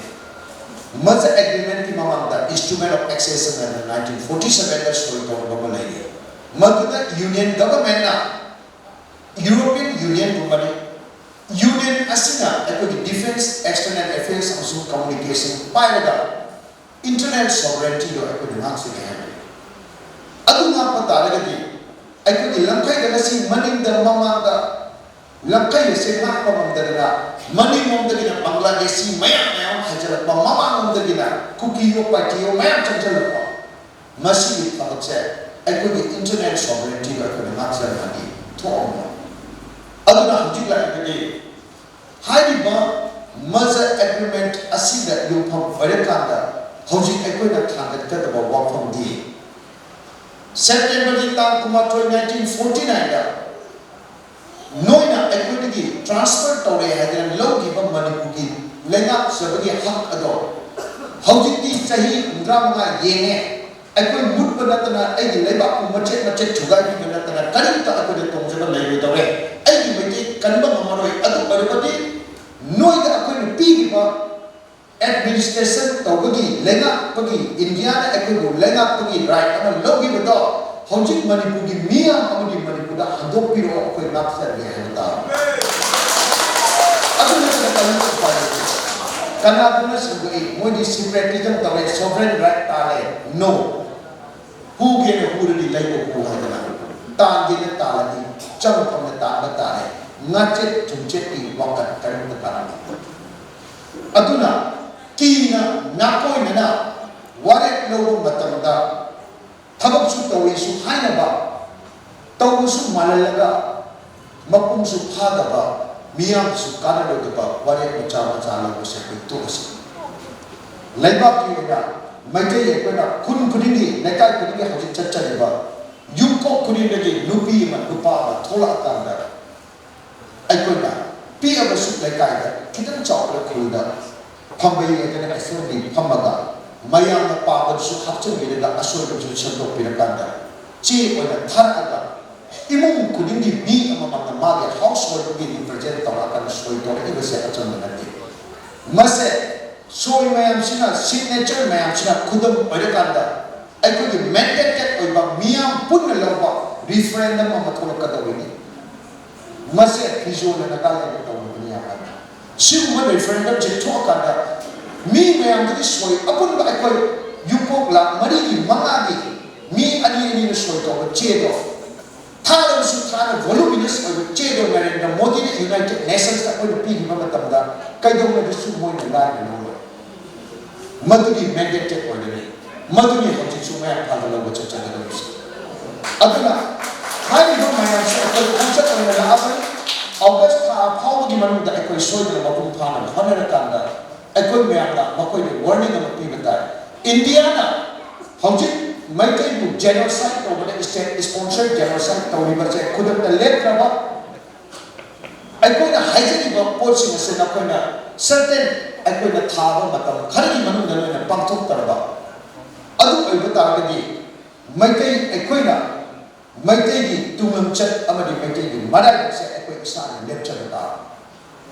ꯃꯖꯦ ꯑꯦꯒ꯭ꯔꯤꯃꯦꯟꯒꯤ ꯃꯃꯥꯡꯗ ꯏꯟꯁꯇ꯭ꯔꯨꯃꯦꯟ ꯑꯣꯐ ꯑꯦꯛꯁꯦꯁꯟ ꯍꯥꯏꯅ ꯅꯥꯏꯟꯇꯤꯟ ꯐꯣꯔꯇꯤ ꯁꯚꯦꯟꯗ ꯁꯣꯏ ꯇꯧꯔꯝꯕ ꯑꯃ ꯂꯩꯔꯤ꯫ ꯃꯗꯨꯗ ꯌꯨꯅꯤꯌꯟ ꯒꯚꯔꯟꯃꯦꯟꯅ, ꯌꯨꯔꯣꯄꯤꯌꯟ ꯌꯨꯅꯤꯌꯟꯒꯨꯝꯕꯅꯤ, ꯌꯨꯅꯤꯌꯟ ꯑꯁꯤꯅ ꯑꯩꯈꯣꯏꯒꯤ ꯗꯤꯐꯦꯟꯁ, ꯑꯦꯛꯁꯇꯔꯅꯦꯜ ꯑꯦꯐꯤꯌꯔꯁ ꯑꯃꯁꯨꯡ ꯀꯝꯃꯨꯅꯤꯀꯦꯁꯟ ꯄꯥꯏꯔꯒ ꯏꯟꯇꯔꯅꯦꯜ ꯁꯣꯚꯔꯦꯟꯇꯤꯗꯣ ꯑꯩꯈꯣꯏꯅ ꯉꯥꯛꯆꯒꯦ ꯍꯥꯏꯕꯅꯤ꯫ ꯑꯗꯨ ꯉꯥꯛꯄ ꯇꯥꯔꯒꯗꯤ ꯑꯩꯈꯣꯏꯒꯤ ꯂꯝꯈꯩꯗ ꯉꯁꯤ ꯃꯅꯤꯡꯗ ꯃꯃꯥꯡꯗ ꯂꯝꯈꯩ ꯑꯁꯦ ꯉꯥꯛꯄ ꯉꯝꯗꯗꯅ ꯃꯅꯤꯡꯂꯣꯝꯗꯒꯤꯅ ꯕꯪꯒ꯭ꯂꯥꯗꯦꯁꯤ ꯃꯌꯥꯝ ꯃꯌꯥꯝ ꯍꯥꯏꯖꯤꯜꯂꯛꯄ, ꯃꯃꯥꯡꯂꯣꯝꯗꯒꯤꯅ ꯀꯨꯀꯤꯌꯣ ꯄꯥꯏꯇꯤꯌꯣ ꯃꯌꯥꯝ ꯆꯪꯁꯤꯜꯂꯛꯄ, ꯃꯁꯤꯒꯤ ꯊꯕꯛꯁꯦ ꯑꯩꯈꯣꯏꯒꯤ ꯏꯟꯇꯔꯅꯦꯜ ꯁꯣꯚꯔꯦꯟꯇꯤꯗꯣ ꯑꯩꯈꯣꯏꯅ ꯉꯥꯛꯆꯔꯒꯗꯤ ꯊꯣꯛꯑꯝꯃꯣꯏ꯫ ꯑꯗꯨꯅ ꯍꯧꯖꯤꯛ ꯂꯥꯛꯏꯕꯗꯤ ꯍꯥꯏꯔꯤꯕ ꯃꯖꯦ ꯑꯦꯒ꯭ꯔꯤꯃꯦꯟ ꯑꯁꯤꯗ ꯌꯨꯝꯐꯝ ꯑꯣꯏꯔꯀꯥꯟꯗ ꯍꯧꯖꯤꯛ ꯑꯩꯈꯣꯏꯅ ꯊꯥꯡꯒꯠꯀꯗꯕ ꯋꯥꯐꯝꯗꯤ ꯁꯦꯞꯇꯦꯝꯕꯔꯒꯤ ꯇꯥꯡ ꯀꯨꯟꯃꯥꯊꯣꯏ, ꯅꯥꯏꯟꯇꯤꯟ ꯐꯣꯔꯇꯤ ꯅꯥꯏꯟꯗ ꯅꯣꯏꯅ ꯑꯩꯈꯣꯏꯗꯒꯤ ꯇ꯭ꯔꯥꯟꯁꯐꯔ ꯇꯧꯔꯦ ꯍꯥꯏꯗꯅ ꯂꯧꯈꯤꯕ ꯃꯅꯤꯄꯨꯔꯒꯤ ꯂꯩꯉꯥꯛꯆꯕꯒꯤ ꯍꯛ ꯑꯗꯣ ꯍꯧꯖꯤꯛꯇꯤ ꯆꯍꯤ ꯍꯨꯝꯗ꯭ꯔꯥ ꯃꯉꯥ ꯌꯦꯡꯉꯦ꯫ ꯑꯩꯈꯣꯏ ꯃꯨꯠꯄ ꯅꯠꯇꯅ ꯑꯩꯒꯤ ꯂꯩꯕꯥꯛꯄꯨ ꯃꯆꯦꯠ ꯃꯆꯦꯠ ꯊꯨꯒꯥꯏꯈꯤꯕ ꯅꯠꯇꯅ ꯀꯔꯤꯝꯇ ꯑꯩꯈꯣꯏꯗ ꯇꯣꯡꯖꯕ ꯂꯩꯔꯣꯏꯗꯧꯔꯦ꯫ ꯑꯩꯒꯤ ꯃꯩꯇꯩ ꯀꯟꯕ ꯉꯝꯃꯔꯣꯏ꯫ ꯑꯗꯨ ꯑꯣꯏꯔꯕꯗꯤ ꯅꯣꯏꯗ ꯑꯩꯈꯣꯏꯅ ꯄꯤꯔꯤꯕ ꯑꯦꯗꯃꯤꯅꯤꯁꯇ꯭ꯔꯦꯁꯟ ꯇꯧꯕꯒꯤ, ꯂꯩꯉꯥꯛꯄꯒꯤ, ꯏꯟꯗꯤꯌꯥꯅ ꯑꯩꯈꯣꯏꯕꯨ ꯂꯩꯉꯥꯛꯄꯒꯤ ꯔꯥꯏꯠ ꯑꯃ ꯂꯧꯈꯤꯕꯗꯣ ꯍꯧꯖꯤꯛ ꯃꯅꯤꯄꯨꯔꯒꯤ ꯃꯤꯌꯥꯝ ꯑꯃꯗꯤ ꯃꯅꯤꯄꯨꯔꯗ ꯍꯟꯗꯣꯛꯄꯤꯔꯛꯑꯣ, ꯑꯩꯈꯣꯏ ꯉꯥꯛꯆꯔꯒꯦ ꯍꯥꯏꯕ ꯇꯥꯔꯦ꯫ ꯑꯗꯨ ꯅꯠꯇꯅ ꯀꯔꯤ ꯎꯄꯥꯏ ꯂꯩ? ꯀꯅꯥꯒꯨꯝꯅ ꯁꯟꯗꯣꯛꯏ, ꯃꯣꯏꯗꯤ ꯁꯤꯄꯔꯦꯇꯤꯖꯝ ꯇꯧꯔꯦ, ꯁꯣꯚꯔꯦꯟ ꯔꯥꯏꯠ ꯇꯥꯜꯂꯦ꯫ ꯅꯣ꯫ ꯍꯨꯒꯦꯅ ꯍꯨꯔꯗꯤ ꯂꯩꯕ ꯍꯨ ꯍꯥꯏꯗꯅ, ꯇꯥꯟꯒꯦꯅ ꯇꯥꯜꯂꯗꯤ ꯆꯪꯐꯝꯅ ꯇꯥꯟꯕ ꯇꯥꯔꯦ꯫ ꯉꯥꯆꯦꯠ ꯊꯨꯝꯆꯦꯠꯀꯤ ꯋꯥꯈꯜ ꯀꯔꯤꯝꯇ ꯀꯥꯟꯅꯗꯦ꯫ ꯑꯗꯨꯅ ꯀꯤꯅ ꯅꯥꯀꯣꯏꯅꯅ ꯋꯥꯔꯦꯞ ꯂꯧꯕ ꯃꯇꯝꯗ ꯊꯕꯛꯁꯨ ꯇꯧꯏꯁꯨ ꯍꯥꯏꯅꯕ, ꯇꯧꯕꯁꯨ ꯃꯥꯜꯍꯜꯂꯒ ꯃꯄꯨꯡꯁꯨ ꯐꯥꯗꯕ, ꯃꯤꯌꯥꯝꯁꯨ ꯀꯥꯟꯅꯔꯣꯏꯗꯕ ꯋꯥꯔꯦꯞ ꯃꯆꯥ ꯃꯆꯥ ꯂꯧꯕꯁꯦ ꯑꯩꯈꯣꯏ ꯇꯣꯛꯑꯁꯤ꯫ ꯂꯩꯕꯥꯛꯀꯤ ꯑꯣꯏꯅ ꯃꯩꯇꯩ ꯑꯩꯈꯣꯏꯅ ꯈꯨꯟ ꯈꯨꯗꯤꯡꯒꯤ, ꯂꯩꯀꯥꯏ ꯈꯨꯗꯤꯡꯒꯤ ꯍꯧꯖꯤꯛ ꯆꯠꯆꯔꯤꯕ ꯌꯨꯝꯊꯣꯡ ꯈꯨꯗꯤꯡꯗꯒꯤ ꯅꯨꯄꯤ ꯑꯃ ꯅꯨꯄꯥ ꯑꯃ ꯊꯣꯛꯂꯛꯑꯀꯥꯟꯗ, ꯑꯩꯈꯣꯏꯅ ꯄꯤꯛꯑꯕꯁꯨ ꯂꯩꯀꯥꯏꯗ, ꯈꯤꯇꯪ ꯆꯥꯎꯕ ꯈꯨꯜꯗ ꯐꯝꯕ ꯌꯦꯡꯉꯒꯅ ꯑꯁꯣꯏꯕ ꯐꯝꯃꯒ, ꯃꯌꯥꯝꯅ ꯄꯥꯕꯗꯨꯁꯨ ꯍꯥꯞꯆꯤꯟꯕꯤꯔꯒ ꯑꯁꯣꯏꯕꯗꯨꯁꯨ ꯁꯦꯝꯗꯣꯛꯄꯤꯔꯀꯥꯟꯗ, ꯆꯦ ꯑꯣꯏꯅ ꯊꯥꯔꯛꯑꯒ, ꯏꯃꯨꯡ ꯈꯨꯗꯤꯡꯒꯤ ꯃꯤ ꯑꯃꯃꯝꯅ ꯃꯥꯒꯤ ꯍꯥꯎꯁ ꯍꯣꯜꯗꯨꯒꯤ ꯔꯤꯄ꯭ꯔꯖꯦꯟ ꯇꯧꯔꯛꯑꯀꯥꯟꯗ ꯁꯣꯏ ꯇꯧꯔꯛꯏꯕꯁꯦ ꯑꯆꯝꯕ ꯅꯠꯇꯦ꯫ ꯃꯁꯦ ꯁꯣꯏ ꯃꯌꯥꯝꯁꯤꯅ, ꯁꯤꯒꯅꯦꯆꯔ ꯃꯌꯥꯝꯁꯤꯅ ꯈꯨꯗꯝ ꯑꯣꯏꯔꯀꯥꯟꯗ, ꯑꯩꯈꯣꯏꯒꯤ ꯃꯦꯟꯗꯦꯇꯦꯠ ꯑꯣꯏꯕ ꯃꯤꯌꯥꯝ ꯄꯨꯟꯅ ꯂꯧꯕ ꯔꯤꯐꯔꯦꯟꯗꯝ ꯑꯃ ꯊꯣꯛꯂꯛꯀꯗꯧꯔꯤꯅꯤ꯫ ꯃꯁꯦ ꯐꯤꯖꯣꯜꯅ ꯅꯥꯒꯥꯂꯦꯟꯗ ꯇꯧꯔꯤꯕꯅꯤ ꯌꯥꯝ ꯍꯥꯏꯅ꯫ ꯁꯤꯒꯨꯝꯕ ꯔꯤꯐꯔꯦꯟꯗꯝꯁꯦ ꯊꯣꯛꯑꯀꯥꯟꯗ ꯃꯤ ꯃꯌꯥꯝꯗꯒꯤ ꯁꯣꯏ ꯑꯄꯨꯟꯕ ꯑꯩꯈꯣꯏ ꯌꯨꯝꯄꯣꯛ ꯂꯥꯛ ꯃꯔꯤꯒꯤ ꯃꯉꯥꯒꯤ ꯃꯤ ꯑꯅꯤ ꯑꯅꯤꯅ ꯁꯣꯏ ꯇꯧꯕ ꯆꯦꯗꯣ ꯊꯥꯔꯕꯁꯨ ꯊꯥꯅ voluminous ꯑꯣꯏꯕ ꯆꯦꯗꯣ ꯅꯔꯦꯟꯗ꯭ꯔ ꯃꯣꯗꯤꯅ ꯌꯨꯅꯥꯏꯇꯦꯗ ꯅꯦꯁꯟꯁꯇ ꯑꯩꯈꯣꯏꯅ ꯄꯤꯈꯤꯕ ꯃꯇꯝꯗ ꯀꯩꯗꯧꯉꯩꯗꯁꯨ ꯃꯣꯏꯅ ꯂꯥꯏꯅ ꯂꯧꯔꯣꯏ꯫ ꯃꯗꯨꯒꯤ ꯃꯦꯟꯗꯦꯇꯦꯠ ꯑꯣꯏꯔꯅꯤ꯫ ꯃꯗꯨꯅꯤ ꯍꯧꯖꯤꯛꯁꯨ ꯃꯌꯥꯝ ꯐꯥꯗ ꯂꯧꯕ ꯆꯠꯆꯒꯗꯧꯔꯤꯁꯦ꯫ ꯑꯗꯨꯅ ꯍꯥꯏꯔꯤꯕ ꯃꯌꯥꯝꯁꯦ ꯑꯩꯈꯣꯏ ꯈꯣꯡꯆꯠ ꯑꯣꯏꯅ ꯂꯥꯛꯑꯕꯅꯤ꯫ ꯑꯣꯒꯁ ꯊꯥ ꯐꯥꯎꯕꯒꯤ ꯃꯅꯨꯡꯗ ꯑꯩꯈꯣꯏ ꯁꯣꯏꯗꯅ ꯃꯄꯨꯡ ꯐꯥꯅꯕ ꯍꯣꯠꯅꯔꯀꯥꯟꯗ ꯑꯩꯈꯣꯏ ꯃꯌꯥꯝꯅ ꯃꯈꯣꯏꯗ ꯋꯥꯔꯅꯤꯡ ꯑꯃ ꯄꯤꯕ ꯇꯥꯏ꯫ ꯏꯟꯗꯤꯌꯥꯅ ꯍꯧꯖꯤꯛ ꯃꯩꯇꯩꯕꯨ ꯖꯦꯅꯣꯁꯥꯏꯠ ꯇꯧꯕꯗ, ꯁ꯭ꯇꯦꯠ ꯁ꯭ꯄꯣꯟꯁꯔ ꯖꯦꯅꯣꯁꯥꯏꯠ ꯇꯧꯔꯤꯕꯁꯦ ꯈꯨꯗꯛꯇ ꯂꯦꯞꯇ꯭ꯔꯕ, ꯑꯩꯈꯣꯏꯅ ꯍꯥꯏꯖꯔꯤꯕ ꯄꯣꯠꯁꯤꯡ ꯑꯁꯤ ꯅꯈꯣꯏꯅ ꯁꯔꯇꯦꯟ ꯑꯩꯈꯣꯏꯅ ꯊꯥꯕ ꯃꯇꯝ ꯈꯔꯒꯤ ꯃꯅꯨꯡꯗ ꯅꯣꯏꯅ ꯄꯥꯡꯊꯣꯛꯇ꯭ꯔꯕ, ꯑꯗꯨ ꯑꯣꯏꯕ ꯇꯥꯔꯒꯗꯤ ꯃꯩꯇꯩ ꯑꯩꯈꯣꯏꯅ, ꯃꯩꯇꯩꯒꯤ ꯇꯨꯡꯂꯝꯆꯠ ꯑꯃꯗꯤ ꯃꯩꯇꯩꯒꯤ ꯃꯔꯥꯏꯕꯛꯁꯦ ꯑꯩꯈꯣꯏ ꯏꯁꯥꯅ ꯂꯦꯞꯆꯕ ꯇꯥꯕꯅꯤ꯫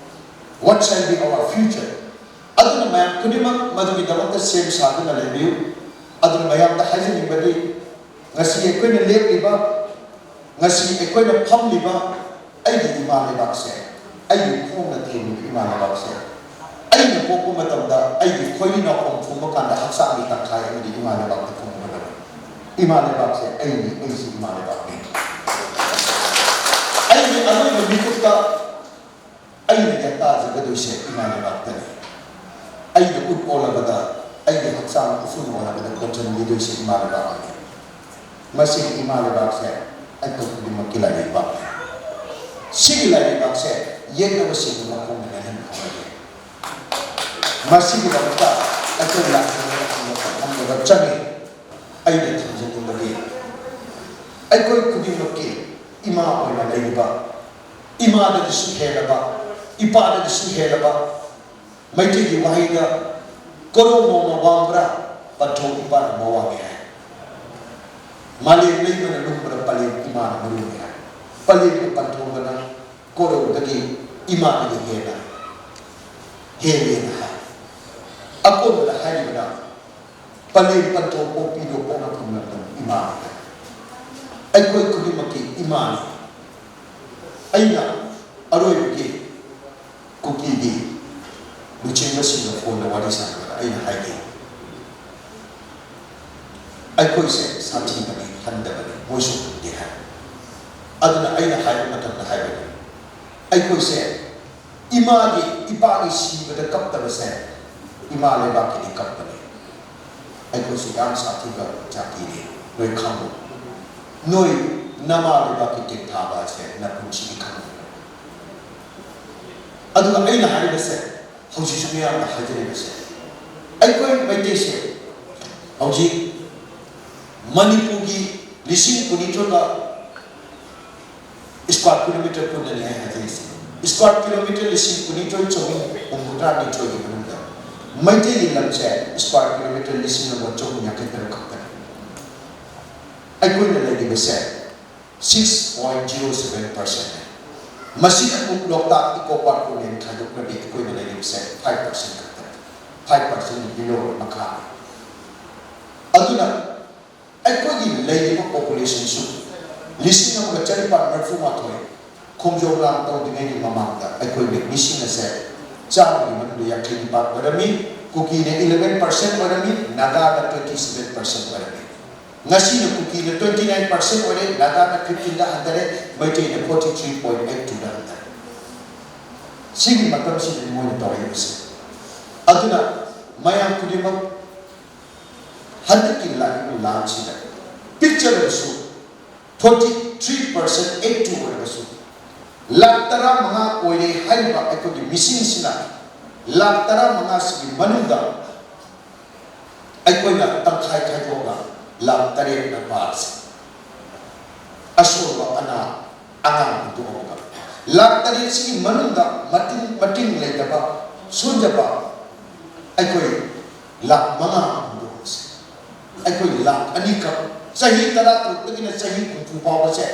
What shall be our future? ꯑꯗꯨꯅ ꯃꯌꯥꯝ ꯈꯨꯗꯤꯡꯃꯛ ꯃꯗꯨꯒꯤꯗꯃꯛꯇ ꯁꯦꯝ ꯁꯥꯗꯨꯅ ꯂꯩꯕꯤꯌꯨ꯫ ꯑꯗꯨꯅ ꯃꯌꯥꯝꯗ ꯍꯥꯏꯖꯅꯤꯡꯕꯗꯤ, ꯉꯁꯤ ꯑꯩꯈꯣꯏꯅ ꯂꯦꯞꯂꯤꯕ, ꯉꯁꯤ ꯑꯩꯈꯣꯏꯅ ꯐꯝꯂꯤꯕ ꯑꯩꯒꯤ ꯏꯃꯥ ꯂꯩꯕꯥꯛꯁꯦ, ꯑꯩꯒꯤ ꯈꯣꯡꯅ ꯊꯦꯡꯂꯤꯕ ꯏꯃꯥ ꯂꯩꯕꯥꯛꯁꯦ, ꯑꯩꯅ ꯄꯣꯛꯄ ꯃꯇꯝꯗ ꯑꯩꯒꯤ ꯈꯣꯏꯔꯤ ꯅꯥꯎꯈꯣꯡ ꯐꯨꯝꯕ ꯀꯥꯟꯗ ꯍꯛꯆꯥꯡꯒꯤ ꯇꯪꯈꯥꯏ ꯑꯃꯗꯤ ꯏꯃꯥ ꯂꯩꯕꯥꯛꯇ ꯐꯨꯝꯒꯗꯕꯅꯤ꯫ ꯏꯃꯥ ꯂꯩꯕꯥꯛꯁꯦ ꯑꯩꯅꯤ, ꯑꯩꯁꯤ ꯏꯃꯥ ꯂꯩꯕꯥꯛꯅꯤ꯫ ꯑꯩꯒꯤ ꯑꯔꯣꯏꯕ ꯃꯤꯀꯨꯞꯇ ꯑꯩꯅ ꯌꯥꯇꯥꯖꯒꯗꯣꯏꯁꯦ ꯏꯃꯥ ꯂꯩꯕꯥꯛꯇꯅꯤ꯫ ꯑꯩꯅ ꯎꯠ ꯑꯣꯜꯂꯕꯗ, ꯑꯩꯒꯤ ꯍꯛꯆꯥꯡ ꯎꯐꯨꯟ ꯑꯣꯜꯂꯕꯗ ꯀꯣꯟꯁꯤꯟꯈꯤꯗꯣꯏꯁꯦ ꯏꯃꯥ ꯂꯩꯕꯥꯛꯅꯤ꯫ ꯃꯁꯤꯒꯤ ꯏꯃꯥ ꯂꯩꯕꯥꯛꯁꯦ ꯑꯩꯈꯣꯏ ꯈꯨꯗꯤꯡꯃꯛꯀꯤ ꯂꯥꯏꯔꯩꯕꯥꯛꯅꯤ꯫ ꯁꯤꯒꯤ ꯂꯥꯏꯔꯩꯕꯥꯛꯁꯦ ꯌꯦꯛꯅꯕꯁꯤꯡꯕꯨ ꯃꯈꯣꯡꯗ ꯂꯦꯡꯍꯟꯕ ꯍꯧꯔꯒꯦ꯫ ꯃꯁꯤꯒꯤꯗꯃꯛꯇ ꯑꯩꯈꯣꯏ ꯂꯥꯛꯅꯕ ꯊꯝꯕ ꯆꯪꯉꯤ꯫ ꯑꯩꯅ ꯊꯝꯖꯅꯤꯡꯕꯗꯤ ꯑꯩꯈꯣꯏ ꯈꯨꯗꯤꯡꯃꯛꯀꯤ ꯏꯃꯥ ꯑꯣꯏꯅ ꯂꯩꯔꯤꯕ, ꯏꯃꯥꯗꯒꯤꯁꯨ ꯍꯦꯜꯂꯕ, ꯏꯄꯥꯗꯒꯤꯁꯨ ꯍꯦꯜꯂꯕ, ꯃꯩꯇꯩꯒꯤ ꯋꯥꯍꯩꯗ "ꯀꯣꯔꯧ ꯃꯧꯅ ꯋꯥꯡꯕ꯭ꯔꯥ, ꯄꯟꯊꯧ ꯏꯄꯥꯅ ꯃꯋꯥꯡꯉꯤ" ꯍꯥꯏ꯫ "ꯃꯥꯂꯦꯝ ꯂꯩꯃꯅ ꯂꯨꯝꯕ꯭ꯔꯥ, ꯄꯂꯦꯝ ꯏꯃꯥꯅ ꯃꯔꯨꯝꯃꯤ" ꯍꯥꯏ꯫ ꯄꯂꯦꯝꯒ ꯄꯟꯊꯧꯒꯅ ꯀꯣꯔꯧꯗꯒꯤ, ꯏꯃꯥꯗꯒꯤ ꯍꯦꯟꯅ ꯍꯦꯜꯂꯦꯅ ꯍꯥꯏ꯫ ꯑꯀꯣꯟꯕꯗ ꯍꯥꯏꯔꯤꯕꯅ ꯄꯂꯦꯝ ꯄꯟꯊꯧ ꯄꯣꯛꯄꯤꯗꯣ ꯄꯣꯛꯅꯐꯝ ꯂꯝꯗꯝ ꯏꯃꯥꯅꯤ꯫ ꯑꯩꯈꯣꯏ ꯈꯨꯗꯤꯡꯃꯛꯀꯤ ꯏꯃꯥꯅꯤ꯫ ꯑꯩꯅ ꯑꯔꯣꯏꯕꯒꯤ ꯀꯨꯀꯤꯒꯤ ꯂꯨꯆꯤꯡꯕꯁꯤꯡꯒ ꯐꯣꯟꯗ ꯋꯥꯔꯤ ꯁꯥꯟꯅꯕꯗ ꯑꯩꯅ ꯍꯥꯏꯈꯤ, "ꯑꯩꯈꯣꯏꯁꯦ ꯁꯥꯊꯤꯕꯅꯤ, ꯍꯟꯗꯕꯅꯤ, ꯃꯣꯏꯁꯨ ꯍꯟꯗꯦ" ꯍꯥꯏ꯫ ꯑꯗꯨꯅ ꯑꯩꯅ ꯍꯥꯏꯕ ꯃꯇꯝꯗ ꯍꯥꯏꯕꯅꯤ, ꯑꯩꯈꯣꯏꯁꯦ ꯏꯃꯥꯒꯤ, ꯏꯄꯥꯒꯤ ꯁꯤꯕꯗ ꯀꯞꯇꯕꯁꯦ ꯏꯃꯥ ꯂꯩꯕꯥꯛꯀꯤꯗꯤ ꯀꯞꯄꯅꯤ꯫ ꯑꯩꯈꯣꯏꯁꯦ ꯌꯥꯝ ꯁꯥꯊꯤꯕ ꯖꯥꯇꯤꯅꯤ, ꯅꯣꯏ ꯈꯪꯉꯨ꯫ ꯅꯣꯏ ꯅꯃꯥ ꯂꯩꯕꯥꯛꯀꯤ ꯇꯦꯛꯊꯥꯕ ꯑꯁꯦ ꯅꯄꯨꯟꯁꯤꯒꯤ ꯈꯪꯉꯨ꯫ ꯑꯗꯨꯒ ꯑꯩꯅ ꯍꯥꯏꯔꯤꯕꯁꯦ, ꯍꯧꯖꯤꯛꯁꯨ ꯃꯤꯌꯥꯝꯅ ꯍꯥꯏꯖꯔꯤꯕꯁꯦ, ꯑꯩꯈꯣꯏ ꯃꯩꯇꯩꯁꯦ ꯍꯧꯖꯤꯛ ꯃꯅꯤꯄꯨꯔꯒꯤ ꯂꯤꯁꯤꯡ ꯀꯨꯟꯅꯤꯊꯣꯏꯒ square kilometre ꯄꯨꯟꯅꯅꯤ ꯑꯩ ꯍꯥꯏꯖꯔꯤꯁꯦ꯫ Square kilometre ꯂꯤꯁꯤꯡ ꯀꯨꯟꯅꯤꯊꯣꯏ ꯆꯍꯨꯝ ꯍꯨꯝꯐꯨꯇꯔꯥ ꯅꯤꯊꯣꯏꯒꯤ ꯃꯅꯨꯡꯗ ꯃꯩꯇꯩꯒꯤ ꯂꯝꯁꯦ square kilometre ꯂꯤꯁꯤꯡ ꯑꯃꯒ ꯆꯍꯨꯝ ꯌꯥꯡꯈꯩ ꯇꯔꯨꯛ ꯈꯛꯇꯅꯤ꯫ ꯑꯩꯈꯣꯏꯅ ꯂꯩꯔꯤꯕꯁꯦ six point zero seven percent ꯅꯤ꯫ ꯃꯁꯤꯗ ꯑꯃꯨꯛ ꯂꯣꯛꯇꯥꯛ ꯏꯀꯣ ꯄꯥꯔꯛ ꯄꯨꯛꯅꯤꯡ ꯈꯥꯏꯗꯣꯛꯈ꯭ꯔꯗꯤ ꯑꯩꯈꯣꯏꯅ ꯂꯩꯔꯤꯕꯁꯦ five percent ꯈꯛꯇꯅꯤ꯫ Five percent below, ꯃꯈꯥꯅꯤ꯫ ꯑꯗꯨꯅ ꯑꯩꯈꯣꯏꯒꯤ ꯂꯩꯔꯤꯕ population ꯁꯨ ꯂꯤꯁꯤꯡ ꯑꯃꯒ ꯆꯅꯤꯄꯥꯟ ꯃꯔꯤꯐꯨ ꯃꯥꯊꯣꯏ ꯈꯣꯡꯖꯣꯝ ꯂꯥꯟ ꯇꯧꯗ꯭ꯔꯤꯉꯩꯒꯤ ꯃꯃꯥꯡꯗ ꯑꯩꯈꯣꯏ ꯃꯤꯁꯤꯡ ꯑꯁꯦ ꯆꯥꯝꯃꯒꯤ ꯃꯅꯨꯡꯗ ꯌꯥꯡꯈꯩ ꯅꯤꯄꯥꯟ ꯑꯣꯏꯔꯝꯃꯤ, ꯀꯨꯀꯤꯅ eleven percent ꯑꯣꯏꯔꯝꯃꯤ, ꯅꯥꯒꯥꯅ twenty seven percent ꯑꯣꯏꯔꯝꯃꯤ꯫ ꯉꯁꯤꯅ ꯀꯨꯀꯤꯅ twenty nine percent ꯑꯣꯏꯔꯦ, ꯅꯥꯒꯥꯅ fifteen ꯗ ꯍꯟꯊꯔꯦ, ꯃꯩꯇꯩꯅ forty three point eight two ꯗ ꯍꯟꯊꯔꯦ꯫ ꯁꯤꯒꯤ ꯃꯇꯝꯁꯤꯗꯅꯤ ꯃꯣꯏꯅ ꯇꯧꯔꯛꯏꯕꯁꯦ꯫ ꯑꯗꯨꯅ ꯃꯌꯥꯝ ꯈꯨꯗꯤꯡꯃꯛ ꯍꯟꯗꯛꯀꯤ ꯂꯥꯛꯂꯤꯕ ꯂꯥꯟꯁꯤꯗ ꯄꯤꯛꯆꯔꯕꯁꯨ forty three percent eight two ꯑꯣꯏꯔꯕꯁꯨ ꯂꯥꯈ ꯇꯔꯥꯃꯉꯥ ꯑꯣꯏꯔꯦ ꯍꯥꯏꯔꯤꯕ ꯑꯩꯈꯣꯏꯒꯤ ꯃꯤꯁꯤꯡꯁꯤꯅ, ꯂꯥꯈ ꯇꯔꯥꯃꯉꯥꯁꯤꯒꯤ ꯃꯅꯨꯡꯗ ꯑꯩꯈꯣꯏꯅ ꯇꯪꯈꯥꯏ ꯈꯥꯏꯗꯣꯛꯑꯒ ꯂꯥꯈ ꯇꯔꯦꯠꯅ ꯄꯥꯔꯁꯤ꯫ ꯑꯁꯣꯟꯕ ꯑꯅꯥ ꯑꯉꯥꯡ ꯍꯨꯟꯗꯣꯛꯑꯒ ꯂꯥꯈ ꯇꯔꯦꯠꯁꯤꯒꯤ ꯃꯅꯨꯡꯗ ꯃꯇꯤꯡ ꯃꯇꯤꯡ ꯂꯩꯇꯕ, ꯁꯣꯟꯖꯕ ꯑꯩꯈꯣꯏ ꯂꯥꯈ ꯃꯉꯥ ꯍꯨꯟꯗꯣꯛꯑꯁꯤ꯫ ꯑꯩꯈꯣꯏ ꯂꯥꯈ ꯑꯅꯤꯈꯛ, ꯆꯍꯤ ꯇꯔꯥ ꯇꯔꯨꯛꯇꯒꯤꯅ ꯆꯍꯤ ꯍꯨꯝꯐꯨ ꯐꯥꯎꯕꯁꯦ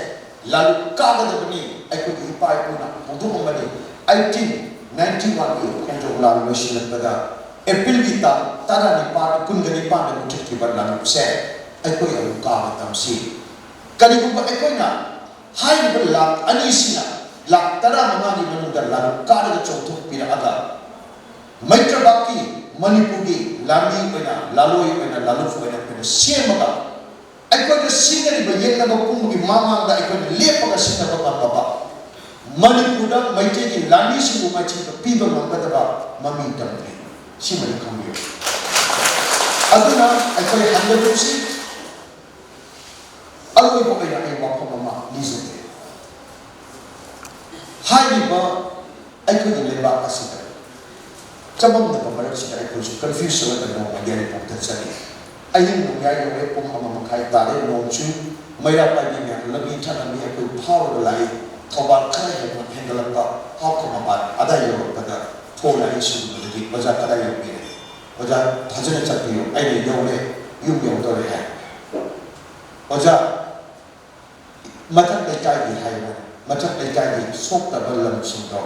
ꯂꯥꯂꯨ ꯀꯥꯒꯗꯕꯅꯤ꯫ ꯑꯩꯈꯣꯏꯒꯤ ꯏꯄꯥ ꯏꯄꯨꯅ ꯍꯧꯗꯣꯛꯑꯝꯕꯅꯤ꯫ ꯑꯩꯠꯇꯤꯟ ꯅꯥꯏꯟꯇꯤ ꯋꯥꯟꯒꯤ ꯈꯣꯡꯖꯣꯝ ꯂꯥꯟ ꯂꯣꯏꯁꯤꯜꯂꯛꯄꯗ ꯑꯦꯄ꯭ꯔꯤꯜꯒꯤ ꯇꯥꯡ ꯇꯔꯥꯅꯤꯄꯥꯟ, ꯀꯨꯟꯒ ꯅꯤꯄꯥꯟꯗ ꯃꯨꯊꯠꯈꯤꯕ ꯂꯥꯂꯨꯁꯦ ꯑꯩꯈꯣꯏ ꯑꯃꯨꯛ ꯀꯥꯕ ꯇꯝꯁꯤ꯫ ꯀꯔꯤꯒꯨꯝꯕ ꯑꯩꯈꯣꯏꯅ ꯍꯥꯏꯔꯤꯕ ꯂꯥꯈ ꯑꯅꯤꯁꯤꯅ ꯂꯥꯈ ꯇꯔꯥꯃꯉꯥꯒꯤ ꯃꯅꯨꯡꯗ ꯂꯥꯂꯨ ꯀꯥꯔꯒ ꯆꯣꯡꯊꯣꯛꯄꯤꯔꯛꯑꯒ ꯃꯩꯇ꯭ꯔꯕꯥꯛꯀꯤ ꯃꯅꯤꯄꯨꯔꯒꯤ ꯂꯥꯟꯃꯤ ꯑꯣꯏꯅ, ꯂꯥꯂꯣꯏ ꯑꯣꯏꯅ, ꯂꯥꯂꯨꯐ ꯑꯣꯏꯅ ꯑꯩꯈꯣꯏꯅ ꯁꯦꯝꯃꯒ ꯑꯩꯈꯣꯏꯅ ꯁꯤꯖꯤꯟꯅꯔꯤꯕ ꯌꯦꯛꯅꯕ ꯄꯨꯝꯕꯒꯤ ꯃꯃꯥꯡꯗ ꯑꯩꯈꯣꯏꯅ ꯂꯦꯞꯄꯒ ꯁꯤꯖꯤꯟꯅꯕ ꯉꯝꯃꯕ ꯃꯅꯤꯄꯨꯔꯗ ꯃꯩꯇꯩꯒꯤ ꯂꯥꯟꯃꯤꯁꯤꯡꯕꯨ ꯃꯥꯏꯊꯤꯕ ꯄꯤꯕ ꯉꯝꯒꯗꯕ ꯃꯃꯤ ꯇꯝꯈ꯭ꯔꯦ꯫ ꯁꯤꯃꯗꯤ ꯈꯪꯕꯤꯌꯨ꯫ ꯑꯗꯨꯅ ꯑꯩꯈꯣꯏ ꯍꯟꯗꯛꯁꯤ ꯑꯔꯣꯏꯕ ꯑꯣꯏꯅ ꯑꯩ ꯋꯥꯐꯝ ꯑꯃ ꯂꯤꯖꯒꯦ꯫ ꯍꯥꯏꯔꯤꯕ ꯑꯩꯈꯣꯏꯒꯤ ꯂꯩꯕꯥꯛ ꯑꯁꯤꯗ ꯆꯃꯝꯅꯕ ꯃꯔꯛꯁꯤꯗ ꯑꯩꯈꯣꯏꯁꯨ ꯀꯟꯐ꯭ꯌꯨꯁ ꯑꯣꯏꯔꯒ ꯅꯣꯡꯃ ꯌꯥꯏꯔꯤꯄꯣꯛꯇ ꯆꯠꯂꯤ꯫ ꯑꯍꯤꯡ ꯅꯣꯡꯌꯥꯏ ꯌꯧꯔꯦ, ꯄꯨꯡ ꯑꯃ ꯃꯈꯥꯏ ꯇꯥꯔꯦ, ꯅꯣꯡ ꯆꯨꯏ꯫ ꯃꯩꯔꯥ ꯄꯥꯏꯕꯤ ꯃꯌꯥꯝ ꯂꯝꯕꯤ ꯊꯠꯂꯝꯃꯤ, ꯑꯩꯈꯣꯏ ꯐꯥꯎꯔꯒ ꯂꯥꯛꯏ꯫ ꯊꯧꯕꯥꯜ ꯈꯔ ꯍꯦꯟꯅ ꯍꯦꯟꯒꯠꯂꯛꯄ, ꯍꯥꯎꯈ ꯃꯄꯥꯟ ꯑꯗꯥꯏ ꯌꯧꯔꯛꯄꯗ ꯐꯣꯟ ꯂꯥꯛꯏ, ꯁꯤꯒꯨꯝꯕꯗꯒꯤ ꯑꯣꯖꯥ ꯀꯗꯥꯏ ꯌꯧꯕꯤꯔꯦ? ꯑꯣꯖꯥ ꯐꯖꯅ ꯆꯠꯄꯤꯌꯨ, ꯑꯩꯅ ꯌꯧꯔꯦ, ꯌꯨꯝ ꯌꯧꯗꯧꯔꯦ ꯍꯥꯏ꯫ ꯑꯣꯖꯥ, ꯃꯊꯛ ꯂꯩꯀꯥꯏꯒꯤ ꯍꯥꯏꯕ, ꯃꯊꯛ ꯂꯩꯀꯥꯏꯒꯤ ꯁꯣꯛꯇꯕ ꯂꯝꯁꯤꯡꯗꯣ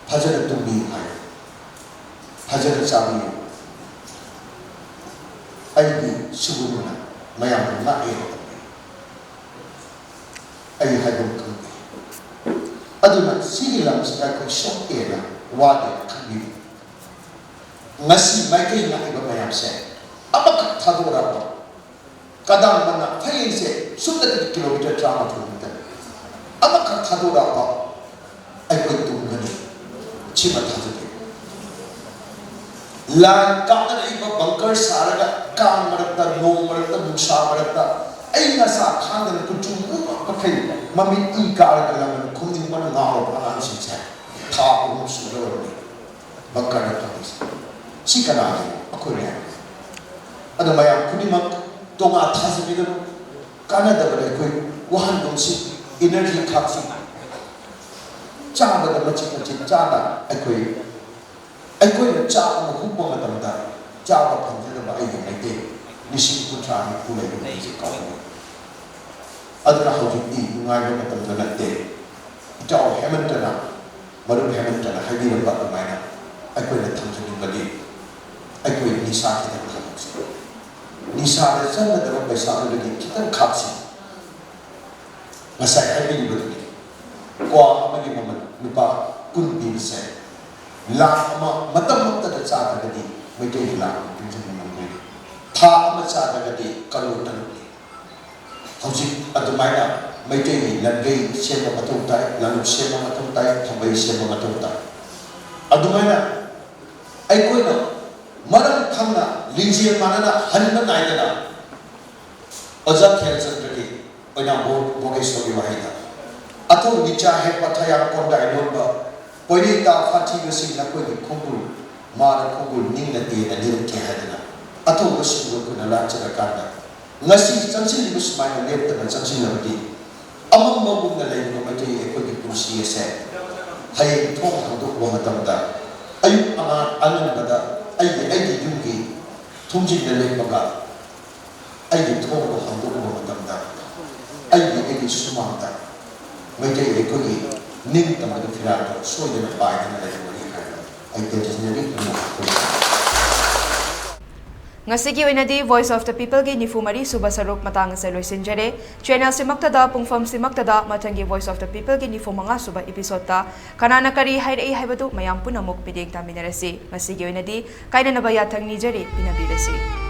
ꯐꯖꯅ ꯇꯨꯝꯕꯤꯌꯨ ꯍꯥꯏ, ꯐꯖꯅ ꯆꯥꯕꯤꯌꯨ꯫ ꯑꯩꯗꯤ ꯁꯤꯒꯨꯝꯕꯅ ꯃꯌꯥꯝꯅ ꯉꯥꯛꯑꯦꯅ ꯇꯧꯏ꯫ ꯑꯩ ꯍꯥꯏꯐꯝ ꯈꯪꯗꯦ꯫ ꯑꯗꯨꯅ ꯁꯤꯒꯤ ꯂꯝꯁꯤꯗ ꯑꯩꯈꯣꯏ ꯁꯣꯛꯑꯦꯅ ꯋꯥꯗꯦꯅ ꯈꯟꯕꯤꯌꯨ꯫ ꯉꯁꯤ ꯃꯥꯏꯀꯩ ꯉꯥꯛꯏꯕ ꯃꯌꯥꯝꯁꯦ ꯑꯃꯈꯛ ꯊꯥꯗꯣꯔꯛꯑꯕ, ꯀꯗꯥꯝꯕꯅ ꯐꯌꯦꯡꯁꯦ ꯁꯨꯞꯅꯇꯒꯤ ꯀꯤꯂꯣꯃꯤꯇꯔ ꯇꯔꯥꯃꯥꯊꯣꯏ ꯃꯨꯛꯇꯅꯤ, ꯑꯃꯈꯛ ꯊꯥꯗꯣꯔꯛꯑꯕ ꯑꯩꯈꯣꯏ ꯇꯨꯝꯒꯅꯤ꯫ ꯁꯤꯃ ꯊꯥꯖꯗꯦ꯫ ꯂꯥꯟ ꯀꯥꯞꯅꯔꯛꯏꯕ ꯕꯪꯀꯔ ꯁꯥꯔꯒ ꯀꯥꯡ ꯃꯔꯛꯇ, ꯅꯣꯡ ꯃꯔꯛꯇ, ꯅꯨꯡꯁꯥ ꯃꯔꯛꯇ ꯑꯩ ꯅꯁꯥ ꯈꯥꯡꯗꯅ ꯀꯨꯆꯨ ꯃꯨꯕ ꯃꯈꯩ ꯃꯃꯤꯠ ꯏ ꯀꯥꯔꯒ ꯂꯃꯟ ꯈꯨꯝꯅꯤꯡꯕꯅ ꯉꯥꯎꯔꯕ ꯑꯉꯥꯡꯁꯤꯡꯁꯦ ꯊꯥ ꯑꯍꯨꯝ ꯁꯨꯗꯧꯔꯕꯅꯤ ꯕꯪꯀꯔꯗ ꯊꯝꯃꯤꯁꯦ꯫ ꯁꯤ ꯀꯅꯥꯒꯤꯅꯣ? ꯑꯩꯈꯣꯏꯅꯦ ꯍꯥꯏꯕꯅꯤ꯫ ꯑꯗꯣ ꯃꯌꯥꯝ ꯈꯨꯗꯤꯡꯃꯛ ꯇꯣꯉꯥꯟ ꯊꯥꯖꯕꯤꯒꯅꯨ꯫ ꯀꯥꯟꯅꯗꯕꯅ ꯑꯩꯈꯣꯏ ꯋꯥꯍꯟꯒꯨꯝꯁꯤ, ꯏꯅꯔꯖꯤ ꯈꯥꯛꯁꯤ꯫ ꯆꯥꯕꯗ ꯃꯆꯤꯠ ꯃꯆꯤꯠ ꯆꯥꯅ ꯑꯩꯈꯣꯏ ꯑꯩꯈꯣꯏꯅ ꯆꯥꯛ ꯑꯃ ꯍꯨꯞꯄ ꯃꯇꯝꯗ ꯆꯥꯕ ꯐꯪꯖꯗꯕ ꯑꯩꯒꯤ ꯃꯩꯇꯩ ꯂꯤꯁꯤꯡ ꯀꯨꯟꯊ꯭ꯔꯥ ꯅꯤꯐꯨ ꯂꯩꯕ ꯃꯩꯁꯦ ꯀꯥꯎꯏ꯫ ꯑꯗꯨꯅ ꯍꯧꯖꯤꯛꯇꯤ ꯅꯨꯡꯉꯥꯏꯕ ꯃꯇꯝꯗ ꯅꯠꯇꯦ꯫ ꯏꯇꯥꯎ ꯍꯦꯃꯟꯇꯅ, ꯃꯔꯨꯞ ꯍꯦꯃꯟꯇꯅ ꯍꯥꯏꯕꯤꯔꯝꯕ ꯑꯗꯨꯃꯥꯏꯅ ꯑꯩꯈꯣꯏꯅ ꯊꯝꯖꯅꯤꯡꯕꯗꯤ ꯑꯩꯈꯣꯏ ꯅꯤꯁꯥ ꯈꯤꯇꯪ ꯈꯥꯛꯁꯤ꯫ ꯅꯤꯁꯥꯗ ꯆꯪꯒꯗꯕ ꯄꯩꯁꯥꯗꯨꯗꯒꯤ ꯈꯤꯇꯪ ꯈꯥꯛꯁꯤ꯫ ꯉꯁꯥꯏ ꯍꯥꯏꯕꯤꯔꯤꯕꯗꯨꯅꯤ, ꯀ꯭ꯋꯥ ꯑꯃꯒꯤ ꯃꯃꯜ ꯂꯨꯄꯥ ꯀꯨꯟ ꯄꯤꯕꯁꯦ ꯂꯥꯈ ꯑꯃ ꯃꯇꯝ ꯑꯃꯠꯇꯗ ꯆꯥꯗ꯭ꯔꯒꯗꯤ ꯃꯩꯇꯩꯒꯤ ꯂꯥꯈ ꯑꯃ ꯇꯨꯡꯁꯤꯟꯕ ꯉꯝꯗꯣꯏꯅꯤ꯫ ꯊꯥ ꯑꯃ ꯆꯥꯗ꯭ꯔꯒꯗꯤ ꯀꯔꯣꯔ ꯇꯔꯨꯛꯅꯤ꯫ ꯍꯧꯖꯤꯛ ꯑꯗꯨꯃꯥꯏꯅ ꯃꯩꯇꯩꯒꯤ ꯂꯟꯒꯩ ꯁꯦꯝꯕ ꯃꯊꯧ ꯇꯥꯏ, ꯂꯥꯂꯣꯡ ꯁꯦꯝꯕ ꯃꯊꯧ ꯇꯥꯏ, ꯊꯝꯕꯩ ꯁꯦꯝꯕ ꯃꯊꯧ ꯇꯥꯏ꯫ ꯑꯗꯨꯃꯥꯏꯅ ꯑꯩꯈꯣꯏꯅ ꯃꯔꯝ ꯈꯪꯅ ꯂꯤꯡꯖꯦꯜ ꯃꯥꯟꯅꯅ ꯍꯟꯕ ꯅꯥꯏꯗꯅ ꯑꯣꯖꯥ ꯈꯦꯜꯆꯟꯗ꯭ꯔꯒꯤ ꯑꯣꯏꯅꯥꯝꯕꯣ ꯚꯣꯒꯦꯁꯣꯔꯒꯤ ꯋꯥꯍꯩꯗ, ꯑꯊꯧ ꯅꯤꯆꯥ ꯍꯦꯛ ꯄꯊꯌꯥ ꯀꯣꯟꯗꯥꯏ ꯂꯣꯟꯕ ꯄꯣꯏꯔꯩ ꯇꯥ ꯐꯥꯊꯤꯕꯁꯤꯡ ꯅꯈꯣꯏꯒꯤ ꯈꯣꯡꯒꯨꯜ ꯃꯥꯅ ꯈꯣꯡꯒꯨꯜ ꯅꯤꯡꯅ ꯇꯦꯅ ꯂꯤꯔꯛꯀꯦ ꯍꯥꯏꯗꯅ ꯑꯊꯧꯕꯁꯤꯡꯕꯨ ꯑꯩꯈꯣꯏꯅ ꯂꯥꯠꯆꯔꯀꯥꯟꯗ ꯉꯁꯤ ꯆꯪꯁꯤꯜꯂꯤꯕ ꯁꯨꯃꯥꯏꯅ ꯂꯦꯞꯇꯅ ꯆꯪꯁꯤꯜꯂꯕꯗꯤ ꯑꯃꯝꯕꯒꯨꯝꯅ ꯂꯩꯔꯤꯕ ꯃꯩꯇꯩ ꯑꯩꯈꯣꯏꯒꯤ ꯄꯨꯟꯁꯤ ꯑꯁꯦ ꯍꯌꯦꯡ ꯊꯣꯡ ꯍꯥꯡꯗꯣꯛꯄ ꯃꯇꯝꯗ ꯑꯌꯨꯛ ꯑꯉꯥ-, ꯑꯉꯟꯕꯗ ꯑꯩꯒꯤ, ꯑꯩꯒꯤ ꯌꯨꯝꯒꯤ ꯊꯣꯡꯖꯤꯟꯗ ꯂꯦꯞꯄꯒ ꯑꯩꯒꯤ ꯊꯣꯡꯗꯣ ꯍꯥꯡꯗꯣꯛꯄ ꯃꯇꯝꯗ ꯑꯩꯒꯤ, ꯑꯩꯒꯤ ꯁꯨꯃꯥꯡꯗ ꯃꯩꯇꯩ ꯑꯩꯈꯣꯏꯒꯤ ꯅꯤꯡꯇꯝꯕꯒꯤ ꯐꯤꯔꯥꯜꯗꯣ ꯁꯣꯏꯗꯅ ꯄꯥꯏꯗꯅ ꯂꯩꯔꯝꯒꯅꯤ ꯍꯥꯏꯕ ꯑꯩ ꯇꯦꯟꯁꯤꯟꯖꯔꯤ꯫ ꯄꯨꯝꯅꯃꯛꯄꯨ꯫ ꯉꯁꯤꯒꯤ ꯑꯣꯏꯅꯗꯤ Voice of the Peopleꯒꯤ ꯅꯤꯐꯨ ꯃꯔꯤ ꯁꯨꯕ ꯁꯔꯨꯛ ꯃꯇꯥꯡ ꯑꯁꯦ ꯂꯣꯏꯁꯤꯟꯖꯔꯦ꯫ Channelꯁꯤꯃꯛꯇꯗ, ꯄꯨꯡꯐꯝꯁꯤꯃꯛꯇꯗ ꯃꯊꯪꯒꯤ Voice of the Peopleꯒꯤ ꯅꯤꯐꯨ ꯃꯉꯥ ꯁꯨꯕ episodeꯇ ꯀꯅꯥꯅ ꯀꯔꯤ ꯍꯥꯏꯔꯛꯏ ꯍꯥꯏꯕꯗꯨ ꯃꯌꯥꯝ ꯄꯨꯝꯅꯃꯛ ꯃꯤꯠꯌꯦꯡ ꯇꯥꯃꯤꯟꯅꯔꯁꯤ꯫ ꯉꯁꯤꯒꯤ ꯑꯣꯏꯅꯗꯤ ꯀꯥꯏꯅꯅꯕ ꯌꯥꯊꯪ ꯅꯤꯖꯔꯤ, ꯄꯤꯅꯕꯤꯔꯁꯤ꯫